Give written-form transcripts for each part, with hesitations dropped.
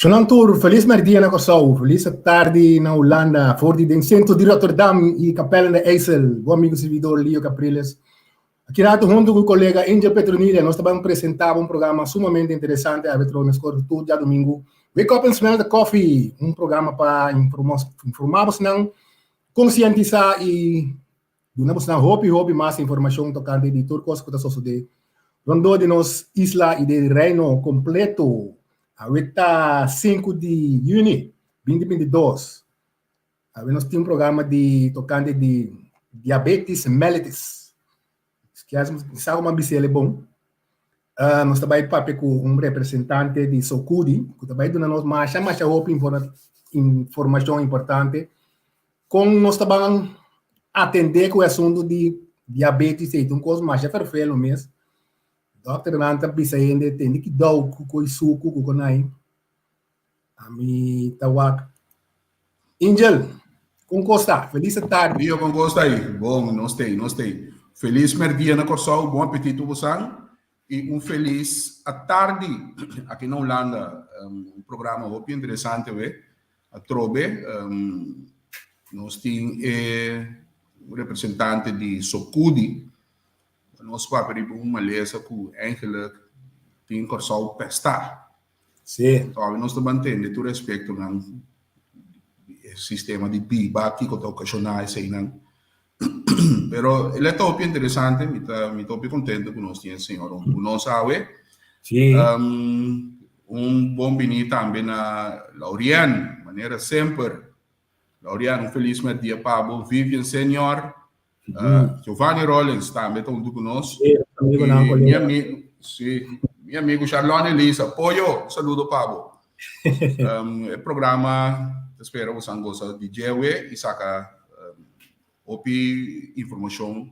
Shonan tur, felis merdia na Kòrsou, felis tardi na Hulanda, for di den sentro di Rotterdam i Kapellen de IJssel, bo amigo servidor Leo Capriles. Aki rato huntu ku kolega Angel Petronilla nos ta ban presentá un programa sumamente interesante awe tro meskor ku tur djadumingu, Wake Up and Smell the Coffee, un programa pa informá bosnan, konsientisá i Duna bosnan hopi hopi mas informashon tokante di tur kos ku ta sosodé rondó di nos isla i den Reino kompleto. Awe ta sinku di yüni binti 22. Awe nos tin un programa di tokante di diabetes mellitus. Kias mi sa ku mi a bisa el e bon. Nos ta bai papia ku un representante di Socudi ku ta bai duna nos masha masha hopi informashon importante Kon nos ta ban atendé ku e asuntu di diabetes ei? Ta un kos masha ferfelu mes. Dòkternan ta bisa hende tende kidou ku koi suku ku konai. Ami ta wak. Angel, kon kos ta? Felis tardi. Rio, kon kos ta ei? Bon, nos t'ei, nos t'ei. Felis mèrdia na Kòrsou, bon apetito bosan i un felis atardi aki na Hulanda. Un programa hopi interesante awe. Atrobe nos tin e representante di Socudi pa nos papia riba un malesa ku eigenlijk tin Kòrsou pèstá. Sí. Awe nos ta ban tende tur aspektonan di e sistema di biba, kiko ta okashoná eseinan. Pero el ta hopi interesante, mi ta mi ta hopi contento cu nos tin e señor hunto cu nos awe. Sí. Un bon bini tambe na Laurien, manera semper. Laurien, un feliz merdia pa bo. Vivian Senior, Giovanni Rollins tambe ta hunto cu nos. Sí, amigo nan, Y mi colega. amigo, sí, mi amigo Charlon Elisa. Pollo, un saludo pa bo. E programa ta spera bosan gosa di djewe y saca hopi informacion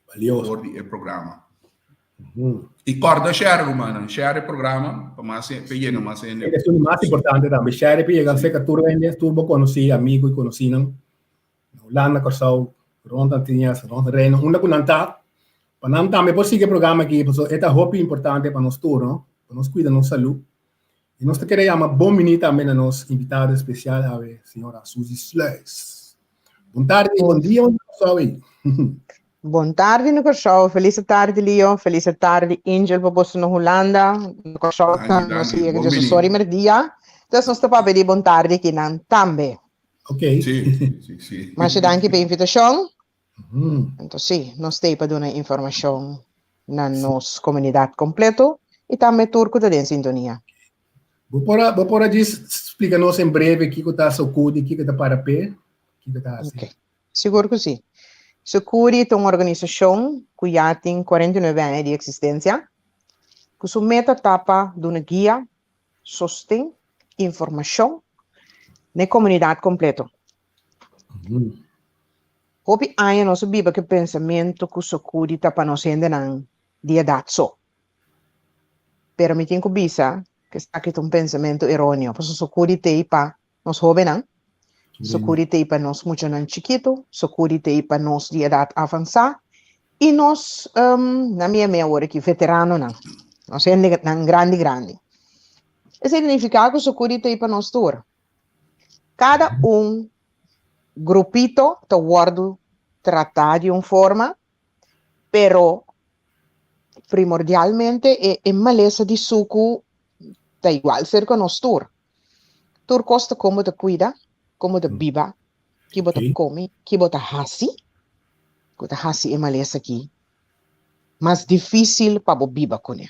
Valioso. for di e programa. Y corda share, rumannan, share e programa pa mas pa yega mas hende. Esei ta mas importante tambe, share pa yega cerca tur hende, tur bo conoci, amigo y conocinan, na Hulanda, Kòrsou, rond Antiñas, rond Reino, unda ku nan ta, pa nan tambe por sigui e programa aki, pasobra e ta hopi importante pa nos tur, no? Pa nos kuida nos salú. I nos ta kere yama bon bini tambe na nos invitado espesial awe, señora Suzy Sluis. Bon tardi, bon dia, bon Kòrsou ei. Bon tardi na Kòrsou, felis tardi Leo, felis tardi Angel pa boso na Hulanda, na Kòrsou Danki, nos danki, yega bon dje bini. sori merdia, dus nos ta papia di bon tardi akinan tambe. Ok. Sí, sí, sí. Masha danki pa e invitashon. Mm. Entonces sí, nos t'ei pa duna informashon na nos komunidat kompleto i tambe tur ku ta den sintonia. Bo por a, bo por a djis splika nos en breve kiko ta Socudi, kiko ta para p'e, kiko ta hasi? Ok, sigur ku sí. Socudi ta un organisashon ku ya tin 49 aña di eksistensia, ku su meta ta pa duna guia, sosten, informashon na e komunidat kompleto. Hopi aña nos a biba ku e pensamentu ku Socudi ta pa nos hendenan di edat so. Pero mi tin ku bisa ku esaki ta un pensamentu eróneo, pasobra Socudi ta ei pa nos hóbennan, Socudi ta ei pa nos muchanan chikitu, Socudi ta ei pa nos di edat avansá i nos, na mi a awor aki, veteranonan, nos hendenan grandi grandi. Esei ta nifiká ku Socudi ta ei pa nos tur. Kada un grupito ta wòrdu tratá di un forma, pero primordialmente e e malesa di suku ta igual serka nos tur. Tur kos ta kon bo ta kuida, kon bo ta biba, ki bo ta kome, ki bo ta hasi, ku ta hasi e malesa aki mas difísil pa bo biba kuné.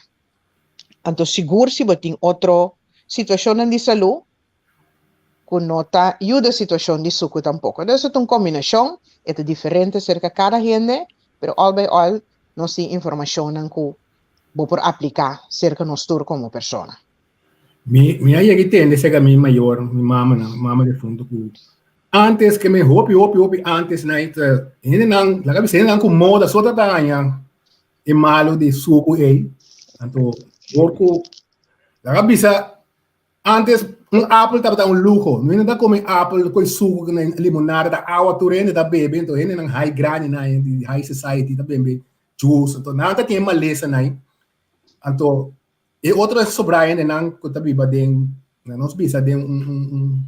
Anto sigur si bo tin otro situashonnan di salú ku no ta yuda situashon di suku tampoko. Entonces e ta un kombinashon, e ta diferente serka kada hende, pero all by all nos tin informashonnan ku bo por apliká serka nos tur komo persona. Mi, mi a yega i tende serka mi mayor, mi mamanan, mama defuntu ku antes ke mi hopi hopi hopi antes na e ta hendenan, laga bisa hendenan ku moda so ta daña e malu di suku ei. Anto por ku laga bisa antes un apel tabata un luho. No hende ta come apel cu suku na limonada ta awa tur hende ta bebe. Anto hendenan high grandi na di high society ta bebe juice. Anto nan ta tin e malesa nai. Anto e otro sobra hendenan cu ta biba den Na nos bisa den un un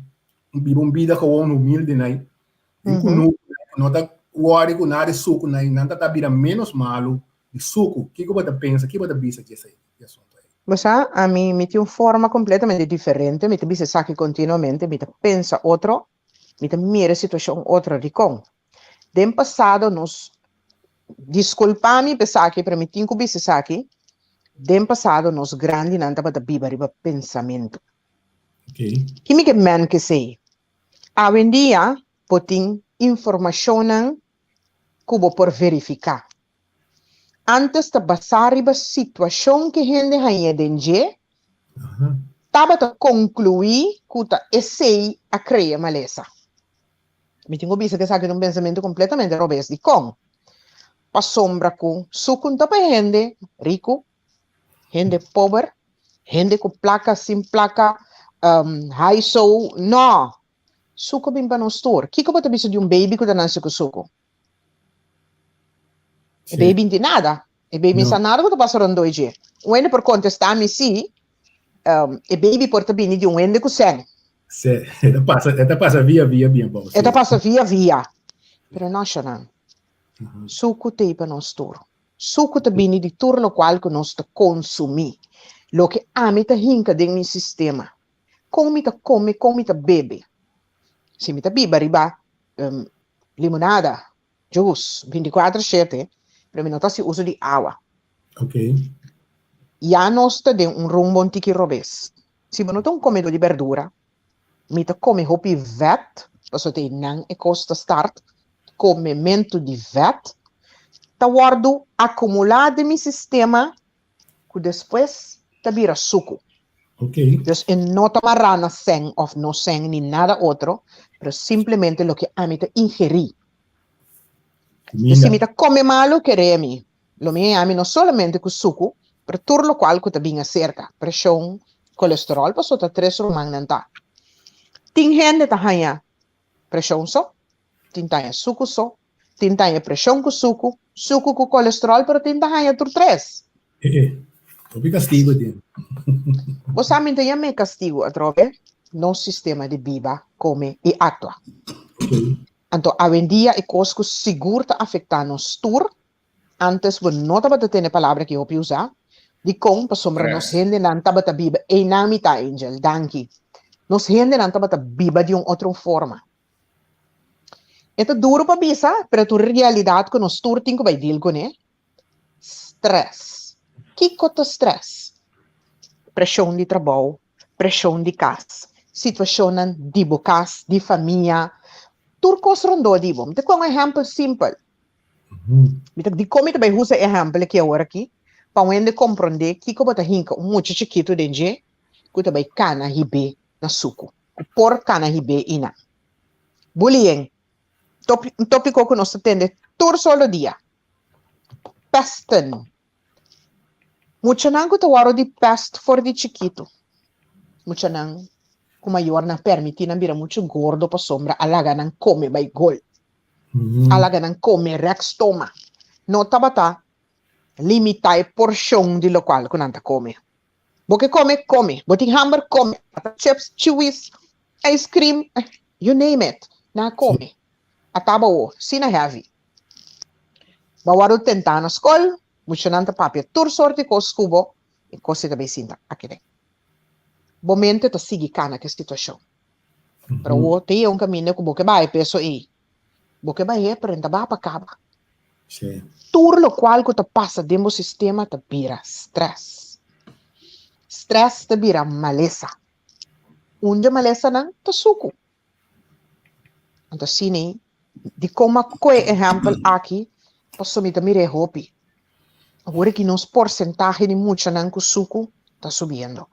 un biba un bida gewoon humilde nai. Den kunuku no ta wòri ku nada di suku nai, nan ta ta bira ménos malu di suku. Kiko bo ta pensa, kiko bo ta bisa di esei, di asuntu ei? Bo sa, ami mi tin un forma kompletamente diferente, mi ta bisa esaki kontinuamente, mi ta pensa otro, mi ta mira e situashon otro. Dikon? Den pasado nos, diskulpa mi pa esaki, pero mi tin ku bisa esaki, den pasado nos grandinan tabata biba riba pensamentu. Ki mi ke men ku esei? Awendia bo tin informashonnan ku bo por verifiká. Ántes ta basá riba situashon ku hende haña den dje, tabata konkluí ku ta esei a krea malesa. Mi tin ku bisa ku esaki ta un pensamentu kompletamente robes. Dikon? Pasobra ku sukun ta pa hende riku, hende pober, hende ku plaka, sin plaka, high so, no! Suku a bin pa nos tur. Kiko bo ta bisa di un baby ku ta nase ku suku? E baby no tin nada. E baby no sa nada ku ta pasa rondó e dje. Un hende por kontestá mi sí, e baby por ta bini di un hende ku sèn. Sí, e ta pasa, e ta pasa via via bien poco. E ta pasa via via. Pero no, Shanan. Suku t'ei pa nos tur. Suku ta bini di tur lokual ku nos ta konsumí. Loke ami ta hinka den mi sistema. Kon mi ta kome, kon mi ta bebe. Si mi ta biba riba limonada, juice, binticuatro shete, pero mi no ta hasi uso di awa. Okay. Ya nos ta den un rumbo un tiki robes. Si bo no ta un komedó di berdura, mi ta kome hopi vèt, pasobra ta einan e kos ta start, komementu di vèt ta wòrdu akumulá den mi sistema ku despues ta bira suku. Okay. Dus e no ta mará na sèn òf no sèn ni nada otro, pero simplemente loke ami ta ingerí. Dus si mi ta kome malu, kere mi, lo mi haña mi no solamente ku suku, pero tur lokual ku ta bin aserka, preshon, kolesteròl, pasobra ta tres rumannan ta. Tin hende ta haña preshon so, tin ta haña suku so, Tin ta haña preshon ku suku, suku ku kolesterol, pero tin ta haña tur tres. Eh, hopi kastigu tin. Bo sa mi ta yam'é kastigu atrobe nos sistema di biba, kome i aktua. Anto awendia e kos ku sigur ta afektá nos tur, antes bo no tabata tene palabra ki hopi usá, dikon? Pasobra nos hendenan tabata biba, einan mi ta Angel, danki, nos hendenan tabata biba di un otro forma. E ta duro pa bisa, pero ta un realidat ku nos tur tin ku bai deal kuné, strès. Kiko ta strès? Preshon di trabou, preshon di kas, situashonnan di bo kas, di famia, tur kos rondó di bo. Mi ta pon un ehèmpel simpel. Mi ta dikon mi ta bai usa e ehèmpel aki awor aki? Pa un hende komprondé kiko bo ta hinka un mucha chikitu den dje ku ta bai kana hib'é na suku. Ku por kana hib'é i nan. Bullying, un tópiko ku nos ta tende tur solo dia. Pesten, muchanan ku ta wòrdu di pèst for di chikitu. Muchanan ku mayornan pèrmití nan bira muchu gordo pasobra a laga nan kome bai gol. A laga nan kome rèk stoma. No tabata limitá e porshon di lokual ku nan ta kome. Bo ke kome, kome. Bo tin hamber, kome. Ata chips, chiwis, ice cream, you name it. Nan a kome. A taba awo, asina heavy. Bo a wòrdu tentá na skol, muchanan ta papia tur sort di kos ku bo, e kos ei ta bai sinta aki den. Bo mente ta sigui kana ku e situashon. Pero awo ta yega un kaminda ku bo ke baha e peso ei. Bo ke bah'é, pero e ta baha pa kaba. Sí. Tur lokual ku ta pasa den bo sistema ta bira strès. Strès ta bira malesa. Un di e malesanan ta suku. Anto asina dikon mi a kohe e ehèmpel aki? Pasobra mi ta mira e hopi. Awor aki nos porsentahe di muchanan ku suku ta subiendo.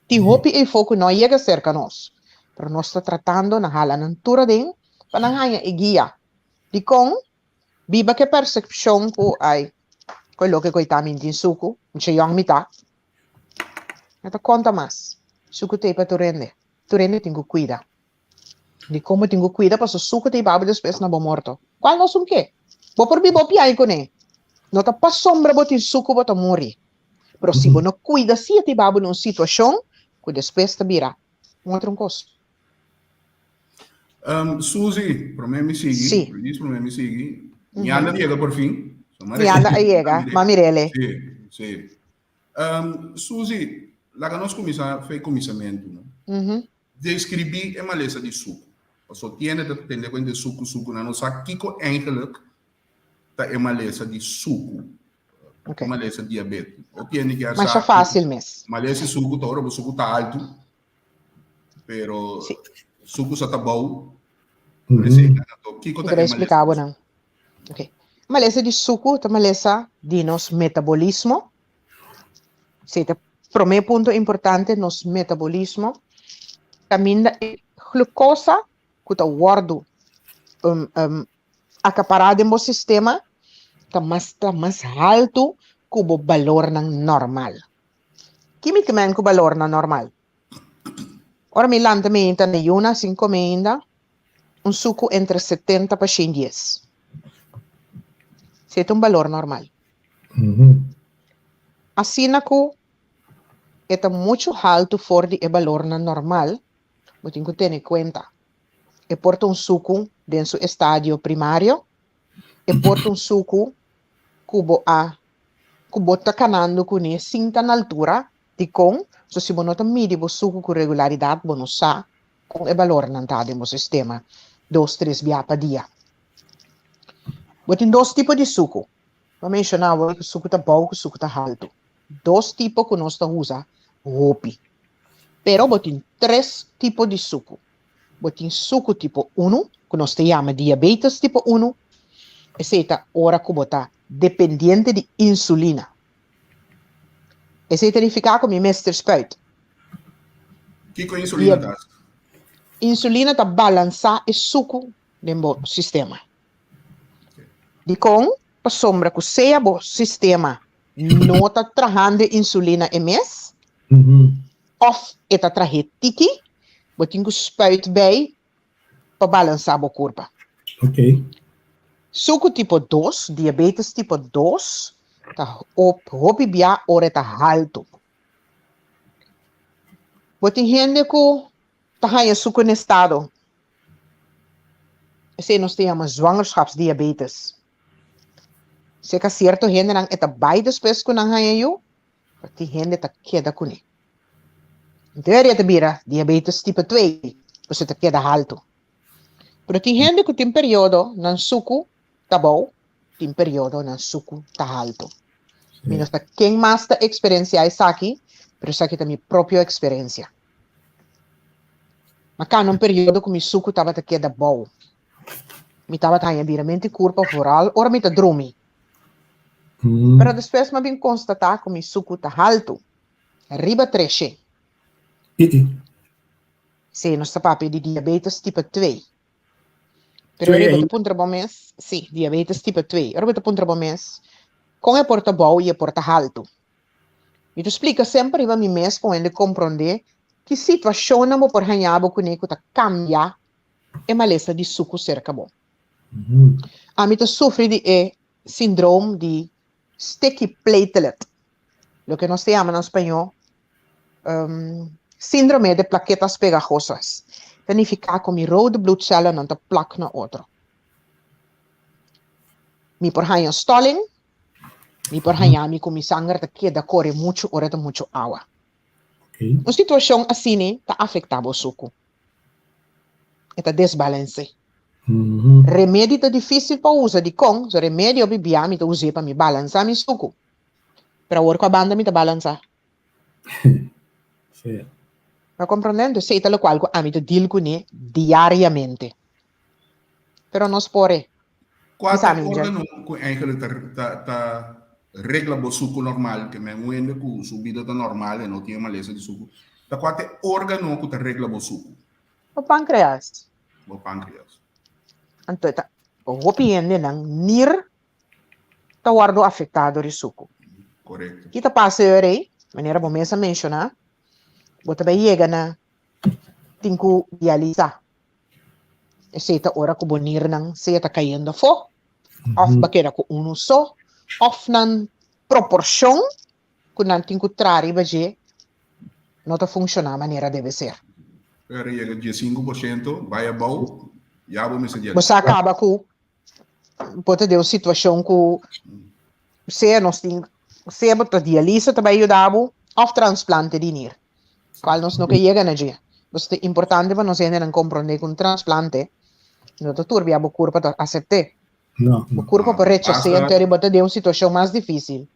Tin hopi efo ku no a yega serka nos, pero nos ta tratando na hala nan tur aden pa nan haña e guia. Dikon? Biba ku e persepshon ku ai, ku e loke ku e ta mi tin suku, mucha yòn mi ta. No ta konta mas. Suku ta ei pa tur hende. Tur hende tin ku kuida. Dikon bo tin ku kuida? Pasobra suku ta ei pa bo despues na bo morto. Kual nos un ke? Bo por biba hopi aña kuné. No ta pasobra bo tin suku bo ta muri. Pero si bo no kuida si e ta hiba bo na un situashon ku despues ta bira. Un otro un kos. Um, Suzy, promé mi sigui. Sí. Feliz promé mi sigui. Mi anda yega por fin. Mi anda a yega, ma mirele. Sí, sí. Um, Suzy, laga nos kuminsá fe kuminsamentu, no? Mm -hmm. Deskribí e malesa di suku. Paso tiende ta tende kuenta di suku, suku, nan no sa kiko eigenlijk ta e malesa di suku. Okay. Malesa diabetes. O tiende ke Masha fácil mes. Malesa di suku ta ora bo suku ta altu, pero Sí. suku sa ta bou. Mm -hmm. Kiko Mi ta ta e explica malesa bo di nan. Okay. Malesa di suku ta malesa di nos metabolismo. Sí, ta promé punto importante, nos metabolismo. Kaminda e glucosa ku ta wòrdu um, um, akapará den bo sistema ta mas ta mas haltu ku bo balornan normal. Ki mi ta men ku balornan normal? Ora mi lanta mi inta na yuna sin kome ainda, un suku entre 70 pa 110. Esei ta un balor normal. Asina ku e ta muchu haltu for di e balornan normal, bo tin ku tene kuenta. E por ta un suku den su estadio primario, e por ta un suku ku bo a ku bo ta kanando kuné sin ta na altura. Dikon? So si bo no ta midi bo suku ku regularidat, bo no sa kon e balornan ta den bo sistema dos, tres bia pa dia. Bo tin dos tipo di suku. Bo a menshoná awor ku suku ta bou ku suku ta haltu. Dos tipo ku nos ta usa hopi. Pero bo tin tres tipo di suku. Bo tin suku tipo unu, ku nos ta yama diabetes tipo unu. Esei ta ora ku bo ta dependiente di insulina. Esei ta nifiká ku mi mester spuit. Kiko insulina ta hasi? Insulina ta balansá e suku den bo sistema. Dikon? Pasobra ku sea bo sistema no ta trahando e insulina e mes, òf e ta trah'é tiki, bo tin ku spuit bei pa balansá bo kurpa. Suku tipo dos, diabetes tipo dos, ta hopi bia ora e ta haltu. Bo tin hende ku ta haña suku na estado. Esei nos ta yama zwangerschapsdiabetes. Serka sierto hendenan e ta bai despues ku nan haña yu, pero tin hende ta keda kuné. Entonces e ta bira diabetes tipo twee, pues e ta keda haltu. Pero tin hende ku tin periodo nan suku ta bou, tin periodo nan suku ta haltu. Mi no sa ken mas ta eksperensiá esaki, pero esaki ta mi propio eksperensia. Ma kanda un periodo ku mi suku tabata keda bou. Mi tabata haña biramenti kurpa vooral ora mi ta drumi. Pero despues mi a bin konstatá ku mi suku ta haltu, riba treshe. Sí, nos ta papia di diabetes tipo twee. Pero ora bo ta puntra bo mes, sí, diabetes tipo twee. Ora bo ta puntra bo mes, kon e por ta bou i e por ta haltu? Mi ta splika semper riba mi mes pa un hende komprondé ki situashonnan bo por haña bo kuné ku ta kambia e malesa di suku serka bo. Ami ta sufri di e sindroom di sticky platelet, loke nos ta yama na spañó síndrome de plaquetas pegajosas. Ta nifiká ku mi rode bloedcellennan ta plak na otro. Mi por haña stolling, Mi por haña mi ku mi sanger ta keda kore muchu ora ta muchu awa. Un situashon asini ta afektá bo suku. E ta desbalans'é. Remedi ta difísil pa usa. Dikon? So remedi hopi bia mi ta us'é pa mi balansá mi suku. Pero awor ku a banda mi ta balansá. Bo a komprondé? Entonces esei ta lokual ku ami ta deal kuné diariamente. Pero nos por e. Kua ta e órgano ku eigenlijk ta ta ta regla bo suku normal? Ke men un hende ku su bida ta normal e no tin e malesa di suku. Ta kua ta e órgano ku ta regla bo suku? Bo pankreas. Bo pankreas. Anto e ta hopi hendenan nir ta wòrdu afektá dor di suku. Korekto. Ki ta pasa e ora ei? Manera bo mes a menshoná, bo ta bai yega na tin ku dialisá. Esei ta ora ku bo nirnan sea ta kayendo afó, òf bo a keda ku unu so, òf nan proporshon ku nan tin ku traha riba dje no ta funshoná manera debe ser. Pero yega 15%, bai abou, ya bo mester Bo sa kaba ku bo ta den un situashon ku sea nos tin sea bo ta dialisa ta bai yuda bo òf transplante di nir, kual nos no ke yega na dje. Pues ta importante pa nos hendenan komprondé ku un transplante no ta tur bia bo kurpa ta asept'é. No. Bo kurpa por rechas'é anto bo ta den un situashon mas difísil.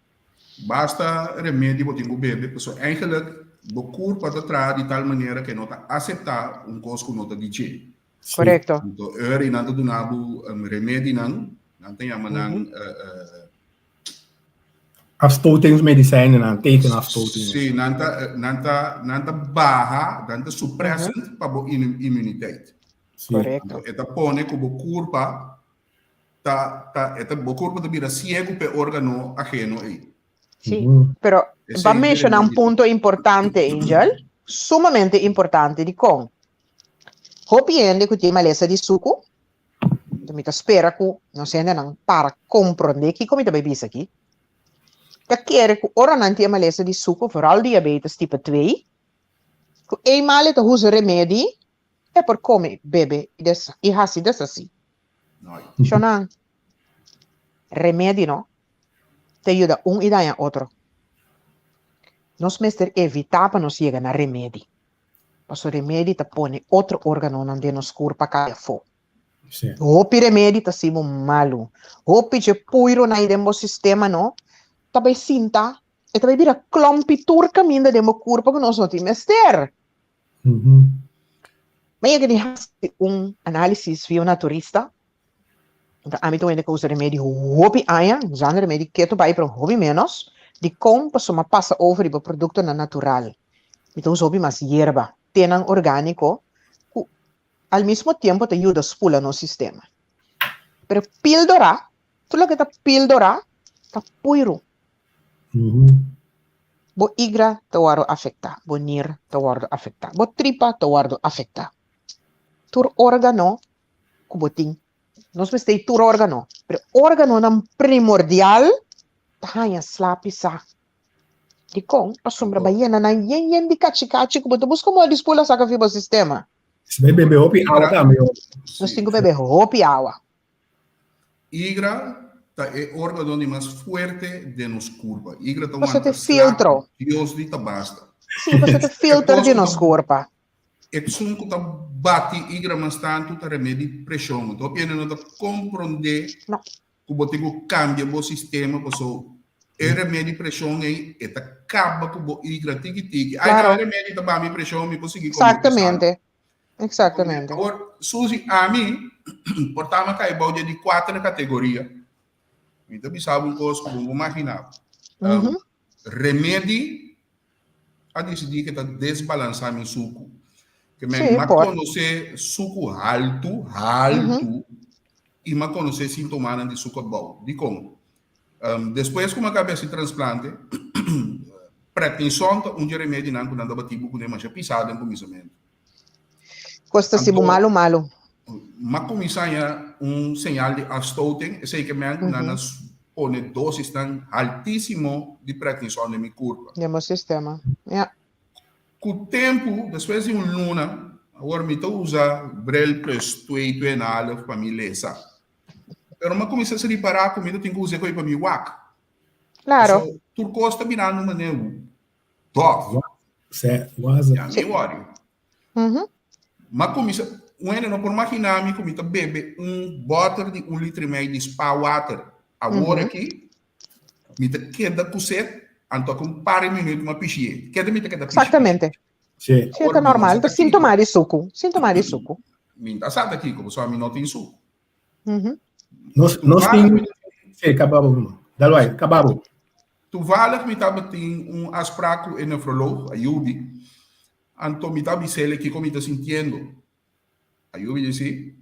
Basta remedi bo tin ku bebe, pasobra eigenlijk bo kurpa ta traha di tal manera ku e no ta aseptá un kos ku no ta di dje. Korekto. Anto ora i nan ta duna bo remedinan, nan ta yama nan Afstotingsmedicijnen, tegen afstotingen. Sí, nan ta nan ta nan ta baha, nan ta suppressend pa bo immuniteit. Korekto. Anto e ta pone ku bo kurpa ta ta e ta bo kurpa ta bira siegu p'e organo ageno ei. Sí, pero Esei ba menshoná un remedi. punto importante, Angel, sumamente importante, dikon? Hopi hende ku tin malesa di suku, enton mi ta spera ku nos hendenan para komprondé kiko mi ta bai bisa aki, ta kere ku ora nan tin e malesa di suku, vooral diabetes tipo twee, ku eenmaal e ta usa remedi, e por kome, bebe i des i hasi desasí. Shonnan, remedi no ta yuda un i daña otro. Nos mester evitá pa nos yega na remedi. Pasobra remedi ta pone otro órganonan den nos kurpa kai afó. Hopi remedi ta hasi bo malu. Hopi dje puirunan ei den bo sistema no ta bai sinta, e ta bai bira klòmpi tur kaminda den bo kurpa ku nos no tin mester. Mi a yega di hasi un análisis via un naturista. Enton ami ta wende ku usa remedi hopi aña, usando remedi ketu bai pero hopi ménos. Dikon? Pasobra mi a pasa over riba produktonan natural. Mi ta usa hopi mas yerba, tenan orgániko ku al mismo tiempo ta yuda spula nos sistema. Pero píldora, tur loke ta píldora ta puiru. Bo igra ta wòrdu afektá, bo nir ta wòrdu afektá, bo tripa ta wòrdu afektá. Tur órgano ku bo tin, nos mester ei tur órgano, pero órganonan primordial ta haña sla pisá. Dikon? Pasobra bo a yena nan yen yen di kachi kachi ku bo ta buska moda di spula saka fi bo sistema. Nos tin ku bebe hopi awa tambe. Nos tin ku bebe hopi awa. Igra ta e organo di mas fuerte den nos curpa. Igra ta Pasobra wanta ta filtro. sla Dios di ta basta. Sí, pasobra ta filter di nos curpa. Esun cu ta bati igra mas tanto ta remedi presion. Anto hopi hende no ta compronde No. cu bo tin cu cambia bo sistema paso e remedi presion ei e ta caba cu bo igra tiki tiki. Ai, Claro. e remedi ta baha mi presion, mi por sigui come pisado. Exactamente. Exactamente. Awor, Suzy, ami por ta mi a kai bou di e di kuater kategoria. Mi ta bisa bo un kos ku bo no por imaginá. Um, remedi a disidí ke ta desbalansá mi suku. Ke men Sí, m'a por. konosé suku haltu, haltu, i m'a konosé sintomanan di suku abou. Dikon? Um, despues ku mi a kaba hasi transplante, prednison ta un dje remedinan ku nan ta bati bo kuné masha pisá den kuminsamentu. Kos ta hasi bo malu malu. M'a kuminsá haña un señal di afstoting, esei ke men ku nan a pone dosisnan haltísimo di prednison den mi kurpa. Den bo sistema, ya. Ku tempu, despues di un luna, awor mi ta usa bril plus twee, twee en half pa mi lesa. Pero mi a kuminsá sa ripará ku mi ta tin ku usa e koi pa mi wak. Klaro. Pasobra tur kos ta birando manera dòf. Sè, waza. Ya mi wòri. Mi a kuminsá, un hende no por maginá mi ku mi ta bebe un bòter di un litro i mei di spa water. Awor aki mi ta keda ku set, anto ku un par di minüt mi a pishié. Keda mi ta keda pishi. Eksaktamente. Sí. Sí, ta normal. Ta síntoma di suku. Síntoma di suku. Mi ta sa ta kiko, pasobra mi no tin suku. Nos, nos tin... Sí, kaba bo, ruman. Dal bai, kaba bo. Toevallig mi tabatin un afspraak ku e nefroloog, Ayubi. Anto mi ta bis'el kiko mi ta sintiendo. Ayubi disi,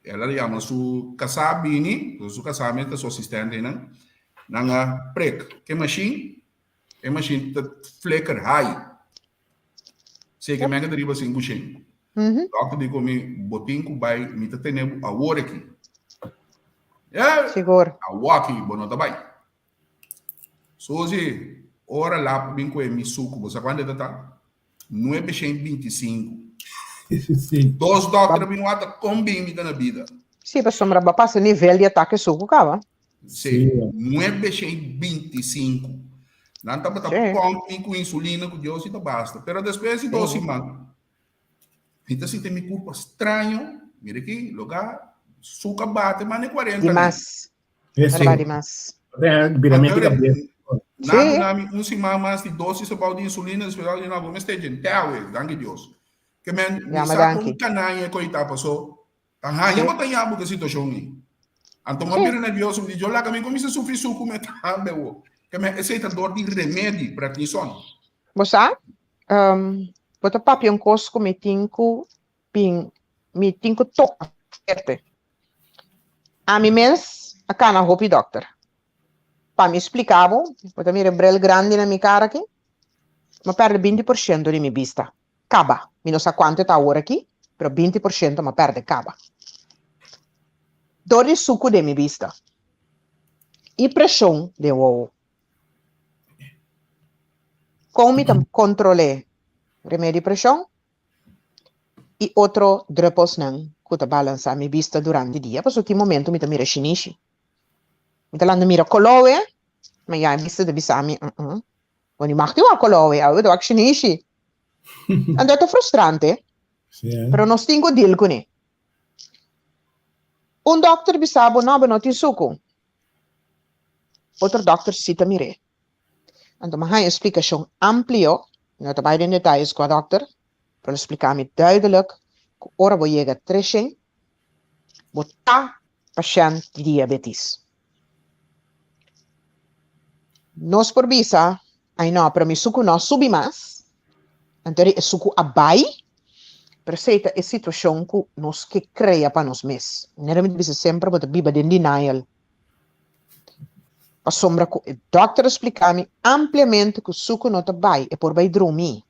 el a yama su kasá bini, su kasá mes ta su asistente einan. Nan a prek ke mashin, E machine ta flicker high. Sei ke men ta riba 500. Dokter di ku mi, bo tin ku bai, mi ta tene bo awor aki. Eh, Sigur. Awor aki bo no ta bai. Suzy, ora lap bin ku e mi suku, bo sa kuantu e ta ta? 925. Sí. Dos dòkter a bin wak kon bin mi ta na bida. Sí, pasobra bo a pasa nivel di atake suku kaba. Sí, 925. Nan tabata pòmp mi ku insulina ku Dios i ta basta. Pero despues di dos siman, mi ta sinti mi kurpa straño. Mira aki, loga suka bate mas di 40. Dimas. Sí. Dimas. Bira mente kabes. Nan duna mi un siman mas di dosis abou di insulina, despues nan di no, bo mester djente awe, danki Dios. Ke men, mi sa kon kanaña e koitá pasó. Ta haña bo ta yabu ku e situashon ei. Anto mi a bira nervioso, mi di, Dios laga mi kuminsá sufri suku mi tambe awo. Ke men, esei ta dor di remedi, prednison. Bo sa, bo ta papia un kos ku mi tin ku bin, mi tin ku toka fuerte. Ami mes a kana hopi dòkter. Pa mi splika bo, bo ta mira e bril grandi na mi kara aki? Mi a pèrdè binti por shento di mi bista. Kaba. Mi no sa kuantu e ta awor aki, pero 20% m'a pèrdè kaba. Dor di suku den mi bista i preshon den wowo. Kon mi ta kontrol'é? Remedi preshon i otro drùpelsnan ku ta balansá mi bista durante dia, pasobra tin momentu mi ta mira shinishi. Mi ta lanta mira koloe, ma ya e bista ta bisa mi, uh-uh. Bo ni mag di wak koloe, awe bo ta wak shinishi. Anto e ta frustrante, pero nos tin ku deal kuné. Un dòkter bisa bo, no, bo no tin suku. Otro dòkter si ta mir'é. Anto mi a haña un splikashon amplio, mi no ta bai den detayes kua dòkter, pero el a splika mi duidelik ku ora bo yega treshen, bo ta pashènt di diabetis. Nos por bisa, Ai no, pero mi suku no a subi mas. Anto e suku a bai, pero esei ta e situashon ku nos ke krea pa nos mes. Manera mi ta bisa semper, bo ta biba den denial. Pasobra ku e dòkter a splika mi ampliamente ku suku no ta bai, e por bai drumi,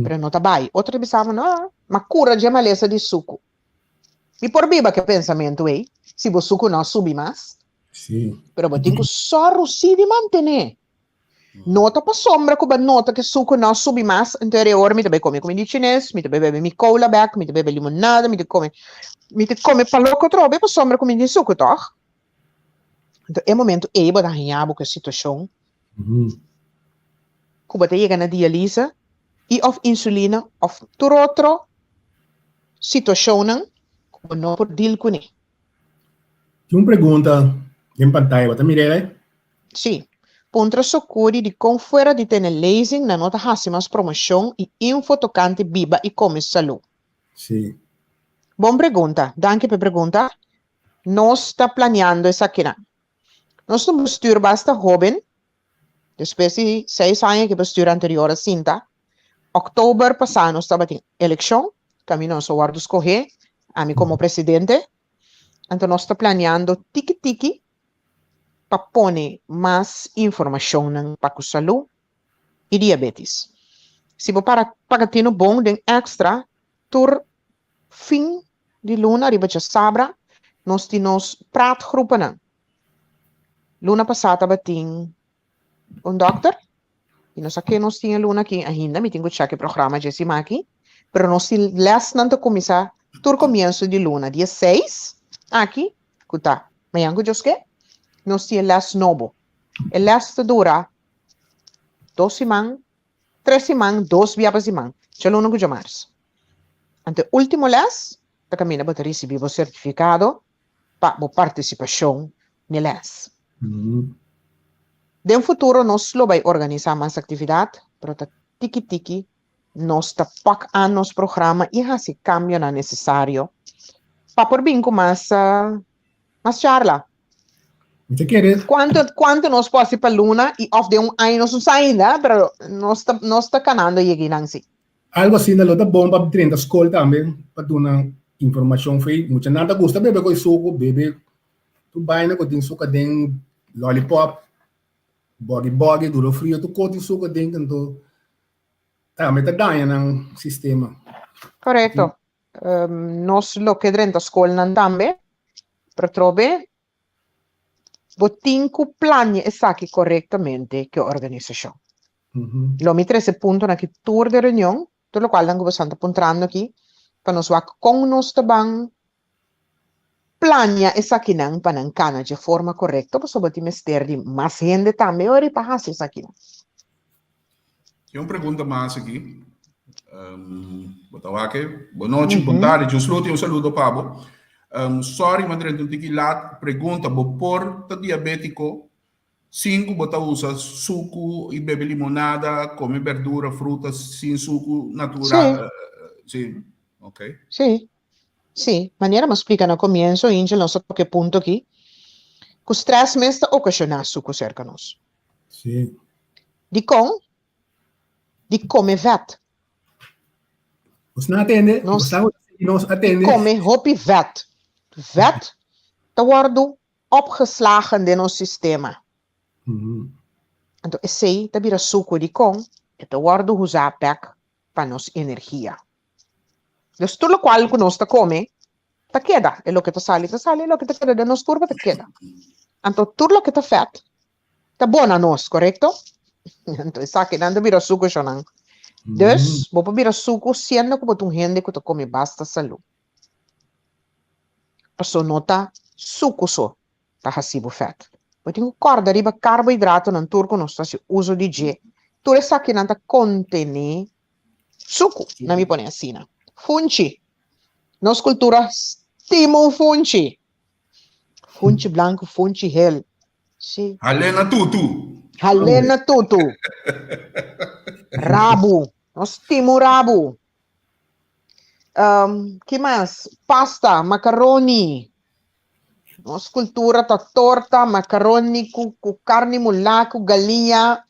pero e no ta bai. Otro ta bisa mi, no, m'a kura dje malesa di suku. Mi por biba ku e pensamentu ei, si bo suku no a subi mas. Sí. Pero bo tin ku sòru sí di mantené. No ta pasobra ku bo nota ku e suku no a subi mas, anto e ora mi ta bai kome kumida di chines, mi ta bai bebe mi kola bèk, mi ta bebe limonada, mi ta kome, mi ta kome pa loko atrobe pasobra ku mi tin suku, tòg? Anto e momento ei bo ta haña bo ku e situashon ku bo ta yega na dialise i òf insulina òf tur otro situashonnan ku bo no por deal kuné. Tin un pregunta den pantaya, bo ta mira ei? Sí. Puntra Sokudi dikon fuera di tene lezing nan no ta hasi mas promoshon i info tokante biba i kome salú. Sí. Bon pregunta. Danki pa e pregunta. Nos ta planeando esakinan. Nos ta un bestuur basta hoben, despues di seis aña ku e bestuur anterior a sinta. Oktober pasá nos tabatin elekshon, kaminda nos a wòrdu skohé, ami komo presidente. Anto nos ta planeando tiki tiki pa pone mas informashonnan pa ku salú i diabetis. Si bo para paga tinu bon den èkstra, tur Fin di luna riba djasabra nos tin nos praatgroepennan. Luna pasá tabatin un dòkter i no sa ke nos tin e luna aki ainda, mi tin ku chèk e programa dje siman aki, pero nos tin lèsnan ta kuminsá tur komienso di luna, dia seis aki, ku ta mañan ku Dios ke, nos tin e lès nobo. E lès ta dura dos siman Tres siman, dos bia pa siman, djaluna ku djamars. Anto e ultimo les ta kaminda bo ta risibí bo sertifikado pa bo partisipashon n'e les. Den futuro nos lo bai organisá mas aktividat, pero ta tiki tiki nos ta pak aan nos programa i hasi kambionan nesesario pa por bin ku mas Mas charla. Mi ta kere. Cuanto, cuanto nos por haci pa luna y of den un aña nos no sa ainda, pero nos ta, nos ta canando yega einan si. Algo asina lo ta bon pa drenta skol tambe pa duna informacion fei. Muchanan ta gusta bebe cu e sucu, bebe tur baina cu tin sucu aden, lollipop, boggy boggy, duro frio, tur cos tin sucu aden, anto tambe ta daña nan sistema. Correcto. Nos lo ke drenta skolnan tambe, pero atrobe bo tin ku plania esaki korektamente ku e organisashon. Lo mi trese puntonan aki tur den reunion. Tur lokualnan ku boso ta puntrando aki, pa nos wak kon nos ta ban plania esakinan pa nan kana dje forma korekto, pasobra bo tin mester di mas hende tambe ora pa hasi esakinan. Tin un pregunta mas aki. Um, bo ta wak, Bon nochi, bon tardi. Jusluti, un saludo pa bo. Sorry, ma drenta un tiki laat. Pregunta, bo por ta diabético sin ku bo ta usa suku i bebe limonada, kome berdura, fruta sin suku natural? Sí. Sí, ok. Sí, sí. Manera mi a splika na komienso, Angel, nos a toka e punto aki, ku strès mes ta okashoná suku serka nos. Sí. Dikon? Di kome vèt. Nos no atende, Nos nos nos atende. Di kome hopi vèt. Vèt ta wòrdu opgeslagen den nos sistema. Anto esei ta bira suku. Dikon? E ta wòrdu usá bèk pa nos energia. Dus tur lokual ku nos ta kome ta keda. E loke ta sali ta sali, e loke ta keda den nos kurpa ta keda. Anto tur loke ta vèt ta bon na nos, korekto? Anto esakinan ta bira suku shonnan. Dus bo por bira suku siendo ku bo ta un hende ku ta kome basta salú. Paso no ta suku so ta hasi bo fèt. Bo tin ku kòrda riba karbohidratonan tur ku nos ta hasi uso di dje. Tur esakinan ta kontené suku, na mi pone asina. Funchi. Nos kultura stima un funchi. Funchi blanku, funchi hel. Sí. Halé na tutu. Halé na tutu. Rabu. Nos stima un rabu. Um, ki mas? Pasta, macaroni. Nos cultura ta torta, macaroni ku, ku carni mulá, ku galiña.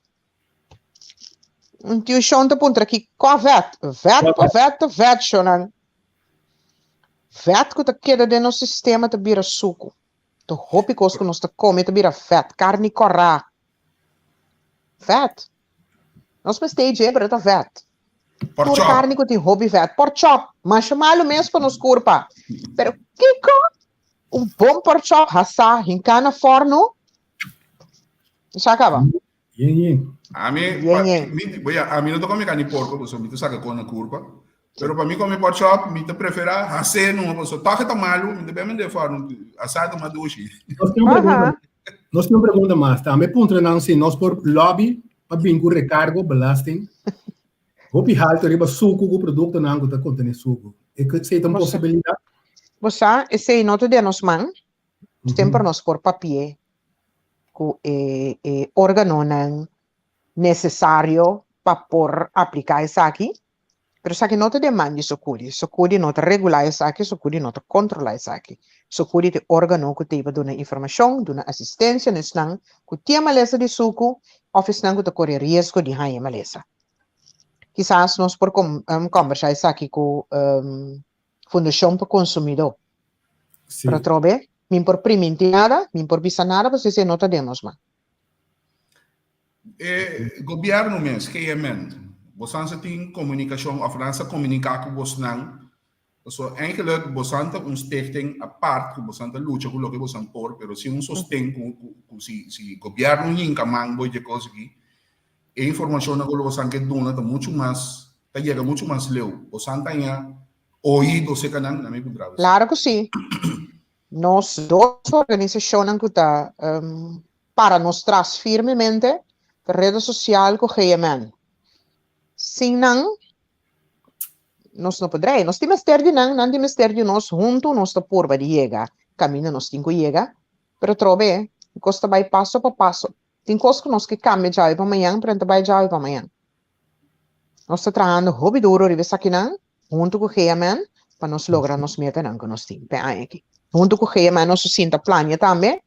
Un tiu shon ta puntra ki kwa vet? Vet pa vet ta vet, shonnan. Vet ku ta keda den nos sistema ta bira suku. Ta hopi kos ku nos ta kome ta bira vet. Karni kòrá. Vet. Nos mester dje, pero ta vet. Pork Tur chop. karni ku tin hopi vet. Pork chop. Masha malu mes pa nos kurpa. Pero kiko? Un bon pork chop hasá, hinká na fòrnu. Sa kaba. Yen yen. Ami, Yen yen. mi, bo ya, ami no ta come carni porco, pasobra mi ta saca con na curpa. Pero pa mi come pork chop, mi ta prefera hasé numa, pasobra toch e ta malu, mi ta ben mende forno, asá ta mas dushi. Nos tin un pregunta, nos tin un pregunta mas. Tambe puntra nan si nos por lobby pa bin cu recargo, belasting, hopi halto riba sucu cu productonan cu ta contene sucu. Esey ta un posibilidad? Bo sa, esey no ta den nos man. Semper nos por papia ku e e organonan nesesario pa por apliká esaki, pero esaki no ta den man di Sokudi. Sokudi no ta regulá esaki, Sokudi no ta kontrolá esaki. Sokudi ta e organo ku ta iba duna informashon, duna asistensia na esnan ku tin e malesa di suku òf esnan ku ta kore riesgo di haña e malesa. Kisas nos por kombersá esaki ku Fundashon pa Konsumidó. Sí. Pero atrobe, min por priminti nada, min por bisa nada, pasobra esei no ta den nos man. E gobierno mes, GMN, bosan sa tin comunicacion of nan sa comunica cu bosnan? Pasobra eigenlijk bosan ta un stichting apart cu bosan ta lucha cu loke bosan por, pero sin un sosten cu, cu, cu si, si gobierno hinca man bo dje cos aki, e informacionnan cu lo bosan ke duna ta mucho mas, ta yega mucho mas leu. Bosan ta haña oido cerca nan, na mi puntra boso. Claro cu si. Nos dos organisacionnan cu ta para nos tras firmemente ta Reda Social cu GMN. Sin nan nos no por drei. Nos tin mester di nan, nan tin mester di nos, hunto nos ta purba di yega caminda nos tin cu yega, pero atrobe e cos ta bay paso pa paso. Tin kos ku nos ke kambia djawe pa mañan, pero no ta bai djawe pa mañan. Nos ta trahando hopi duro riba esakinan huntu ku GMN pa nos logra nos metanan ku nos tin p'e aña aki. Huntu ku GMN nos a sinta plania tambe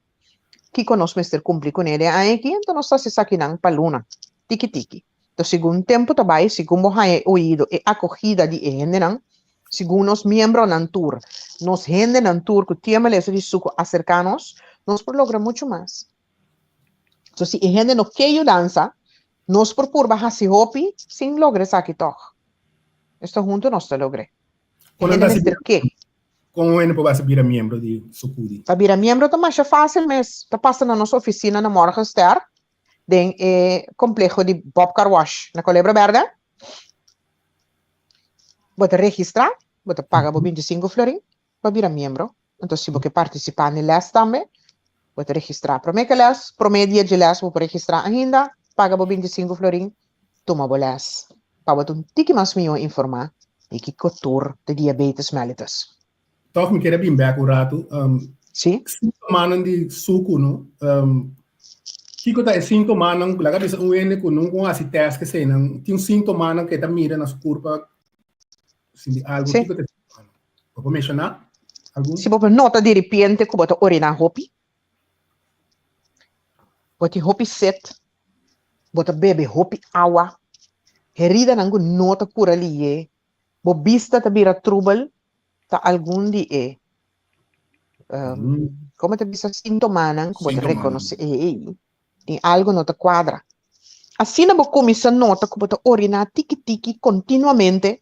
kiko nos mester kumpli kuné den aña aki, anto nos ta hasi esakinan pa luna, tiki tiki. Enton segun tempu ta bai, segun bo haña e oido, e akogida di e hendenan, segun nos miembronan tur, nos hendenan tur ku tin e malesa di suku aserká nos, nos por logra muchu mas. So si e hende no ke yudansa, nos por purba hasi hopi sin logra esaki tòg. Esto huntu nos ta logr'é. E hende mester ke. Kon un hende por basa bira miembro di Sokudi? Pa bira miembro ta masha fásil mes. Ta pasa na nos ofisina na Morgenster den e kompleho di Bob Car Wash na Kolebra Bèrdè. Bo ta registrá, bo ta paga bo 25 florin pa bira miembro. Anto si bo ke partisipá na e lès tambe, bo ta registrá promé ku e lès, promé dia dje lès bo por registrá ainda, paga bo 25 florin, tuma bo lès pa bo ta un tiki mas mihó informá di kiko tur ta diabetes mellitus. Tòg mi kere bin bèk un ratu. Sí. Síntomanan di suku, no? Kiko ta e síntomanan? Laga bisa un hende ku nunka a hasi tèst keseinan, tin síntomanan ku e ta mira na su kurpa sinti algu? Sí. Kiko ta e síntomanan? Bo por menshoná algun? Si bo por nota diripiente ku bo ta oriná hopi, bo tin hopi set, bo ta bebe hopi awa, heridanan ku no ta kura liye, bo bista ta bira trubel, ta algun di e como ta bisa sintomanan ku bo ta rekonosé ei tin algo no ta kuadra. Asina bo kuminsá nota ku bo ta oriná tiki tiki kontinuamente,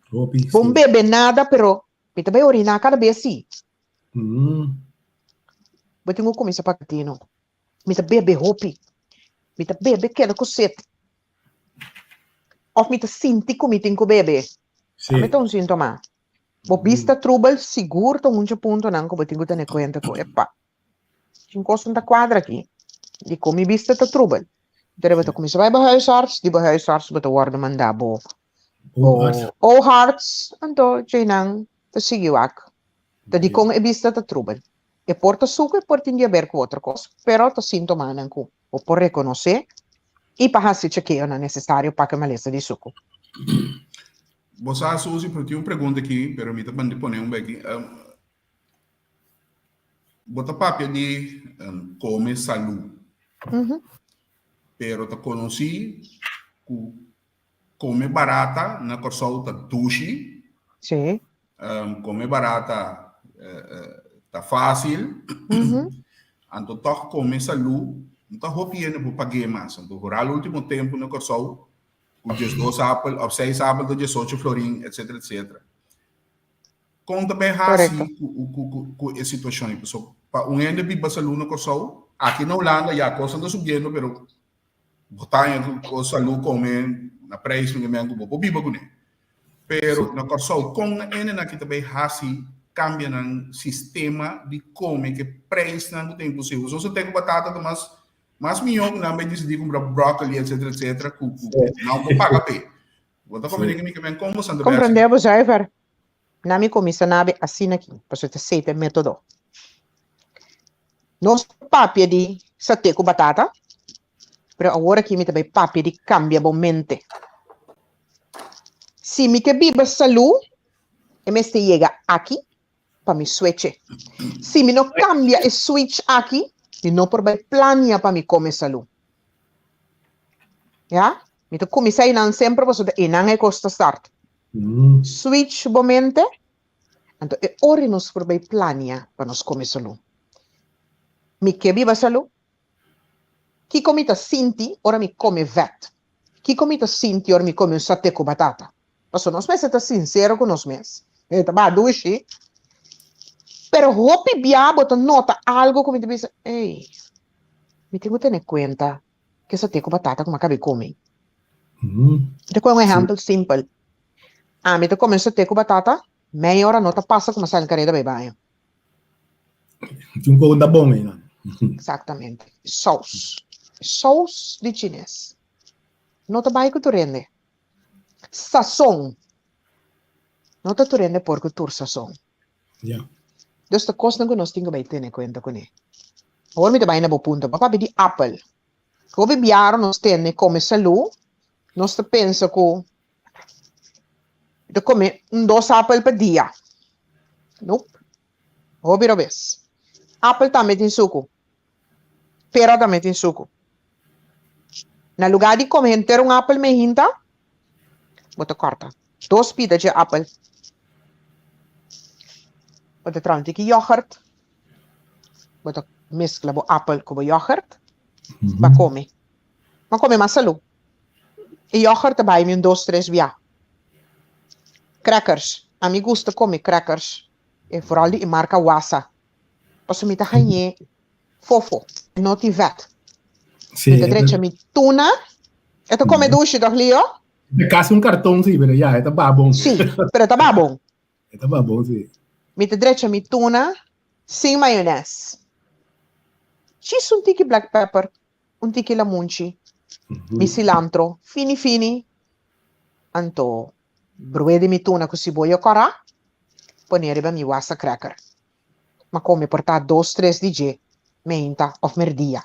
bo no bebe nada pero mi ta bai oriná kada bes si. Bo tin ku kuminsá paga tino. Mi ta bebe hopi, mi ta bebe keda ku set. Of mi ta sinti ku mi tin ku bebe. Tambe ta un síntoma. Bo bista trubel sigur ta un dje puntonan ku bo tin ku tene kuenta ku epa, tin kos no ta kuadra aki. Dikon mi bista ta trubel? Entonces bo ta kuminsá bai bo huisarts, di bo huisarts bo ta wòrdu mandá bo bo oogarts, anto djeinan ta sigui wak ta dikon e bista ta trubel. E por ta suku, e por tin di haber ku otro kos, pero ta síntomanan ku bo por rekonosé i pa hasi chekeonan nesesario pa ku e malesa di suku. Bo sa, Susie, pero tin un pregunta aki, pero mi ta manda pone un beki. Bo ta papia di kome salú, pero ta konosí ku Kome barata na Kòrsou ta dushi. Sí. Kome barata ta fásil. Anto tòg kome salú no ta hopi hende por pag'é mas. Anto vooral último tempu na Kòrsou ku diesdos apel òf seis apel ta diesocho florin etcetera etcetera. Kon ta bai hasi ku e situashon ei? Pasobra pa un hende biba salú na Kòrsou, aki na Hulanda ya kosnan ta subiendo pero Bo ta haña ku kos salú kome na preis mi men ku bo por biba kuné. Pero na Kòrsou kon hendenan ki ta bai hasi kambia nan sistema di kome ke preisnan ku ta imposibel. Pasobra nos ta ku batata ta mas mas mihó ku nan bai disidí kumpra bròkoli etsetera etsetera ku ku nan por paga p'e. Bo ta komprendé ku mi ke men kon bo san ta bai hasi. Komprendé bo zuiver. Na mi kuminsá nabe asina aki, pasobra ta esei ta e método. Nos papia di saté ku batata, pero awor aki mi ta bai papia di kambia bo mente. Si mi ke biba salú, e mester yega aki pa mi switch-e. Si mi no kambia e switch aki, mi no por bai plania pa mi kome salú. Ya? Mi ta kuminsá einan semper pasobra einan e kos ta start. Switch bo mente, anto e ora nos por bai plania pa nos come salú. Mi ke biba salú? Kiko mi ta sinti ora mi come vet? Kiko mi ta sinti ora mi come un saté ku batata? Pasobra nos mester ta sinsero ku nos mes. E ta baha dushi. Pero hopi bia bo ta nota algo ku mi ta bisa, ey, mi tin ku tene kuenta Ke saté ku batata ku mi a kabe kome. Mi ta kohe un ehèmpel simpel. Ami ta kome un saté ku batata, mei ora no ta pasa ku mi a sali kareda bai baño. Tin un kos ta bon einan. Eksaktamente. Sous. Sous di chines. No ta bai ku tur hende. Sason. No ta tur hende por ku tur sason. Ya. Dus ta kosnan ku nos tin ku bai tene kuenta kuné. Awor mi ta bai na bo punto. Bo papia di apel. Hopi biaha nos tene kome salú, nos ta pensa ku ta kome un dos apel pa dia. Nope. Hopi robes. Apel tambe tin suku. Pera tambe tin suku. Na lugá di kome henter un apel mehinta, bo ta kòrta dos pida dje apel. Bo ta traha un tiki yògert, bo ta meskla bo apel ku bo yògert pa kome. Bo kome mas salú. E yògert ta bai mi un dos tres bia. Crackers, ami gusta kome crackers, e vooral di e marka Wasa. Pasobra mi ta hañ'é fofo, e no tin vèt. Sí, Mi ta drecha mi tuna. E ta kome dushi tòg, Leo? Ta kasi un karton si, pero ya, e ta babon. Sí, pero e ta babon. E ta babon si. Mi ta drecha mi tuna sin mayones. Djis un tiki black pepper, un tiki lamunchi, mi cilantro fini fini, anto brue di mi tuna ku siboyo kòrá, pone riba mi wasa cracker. Ma kome por ta dos tres di dje, meinta òf merdia.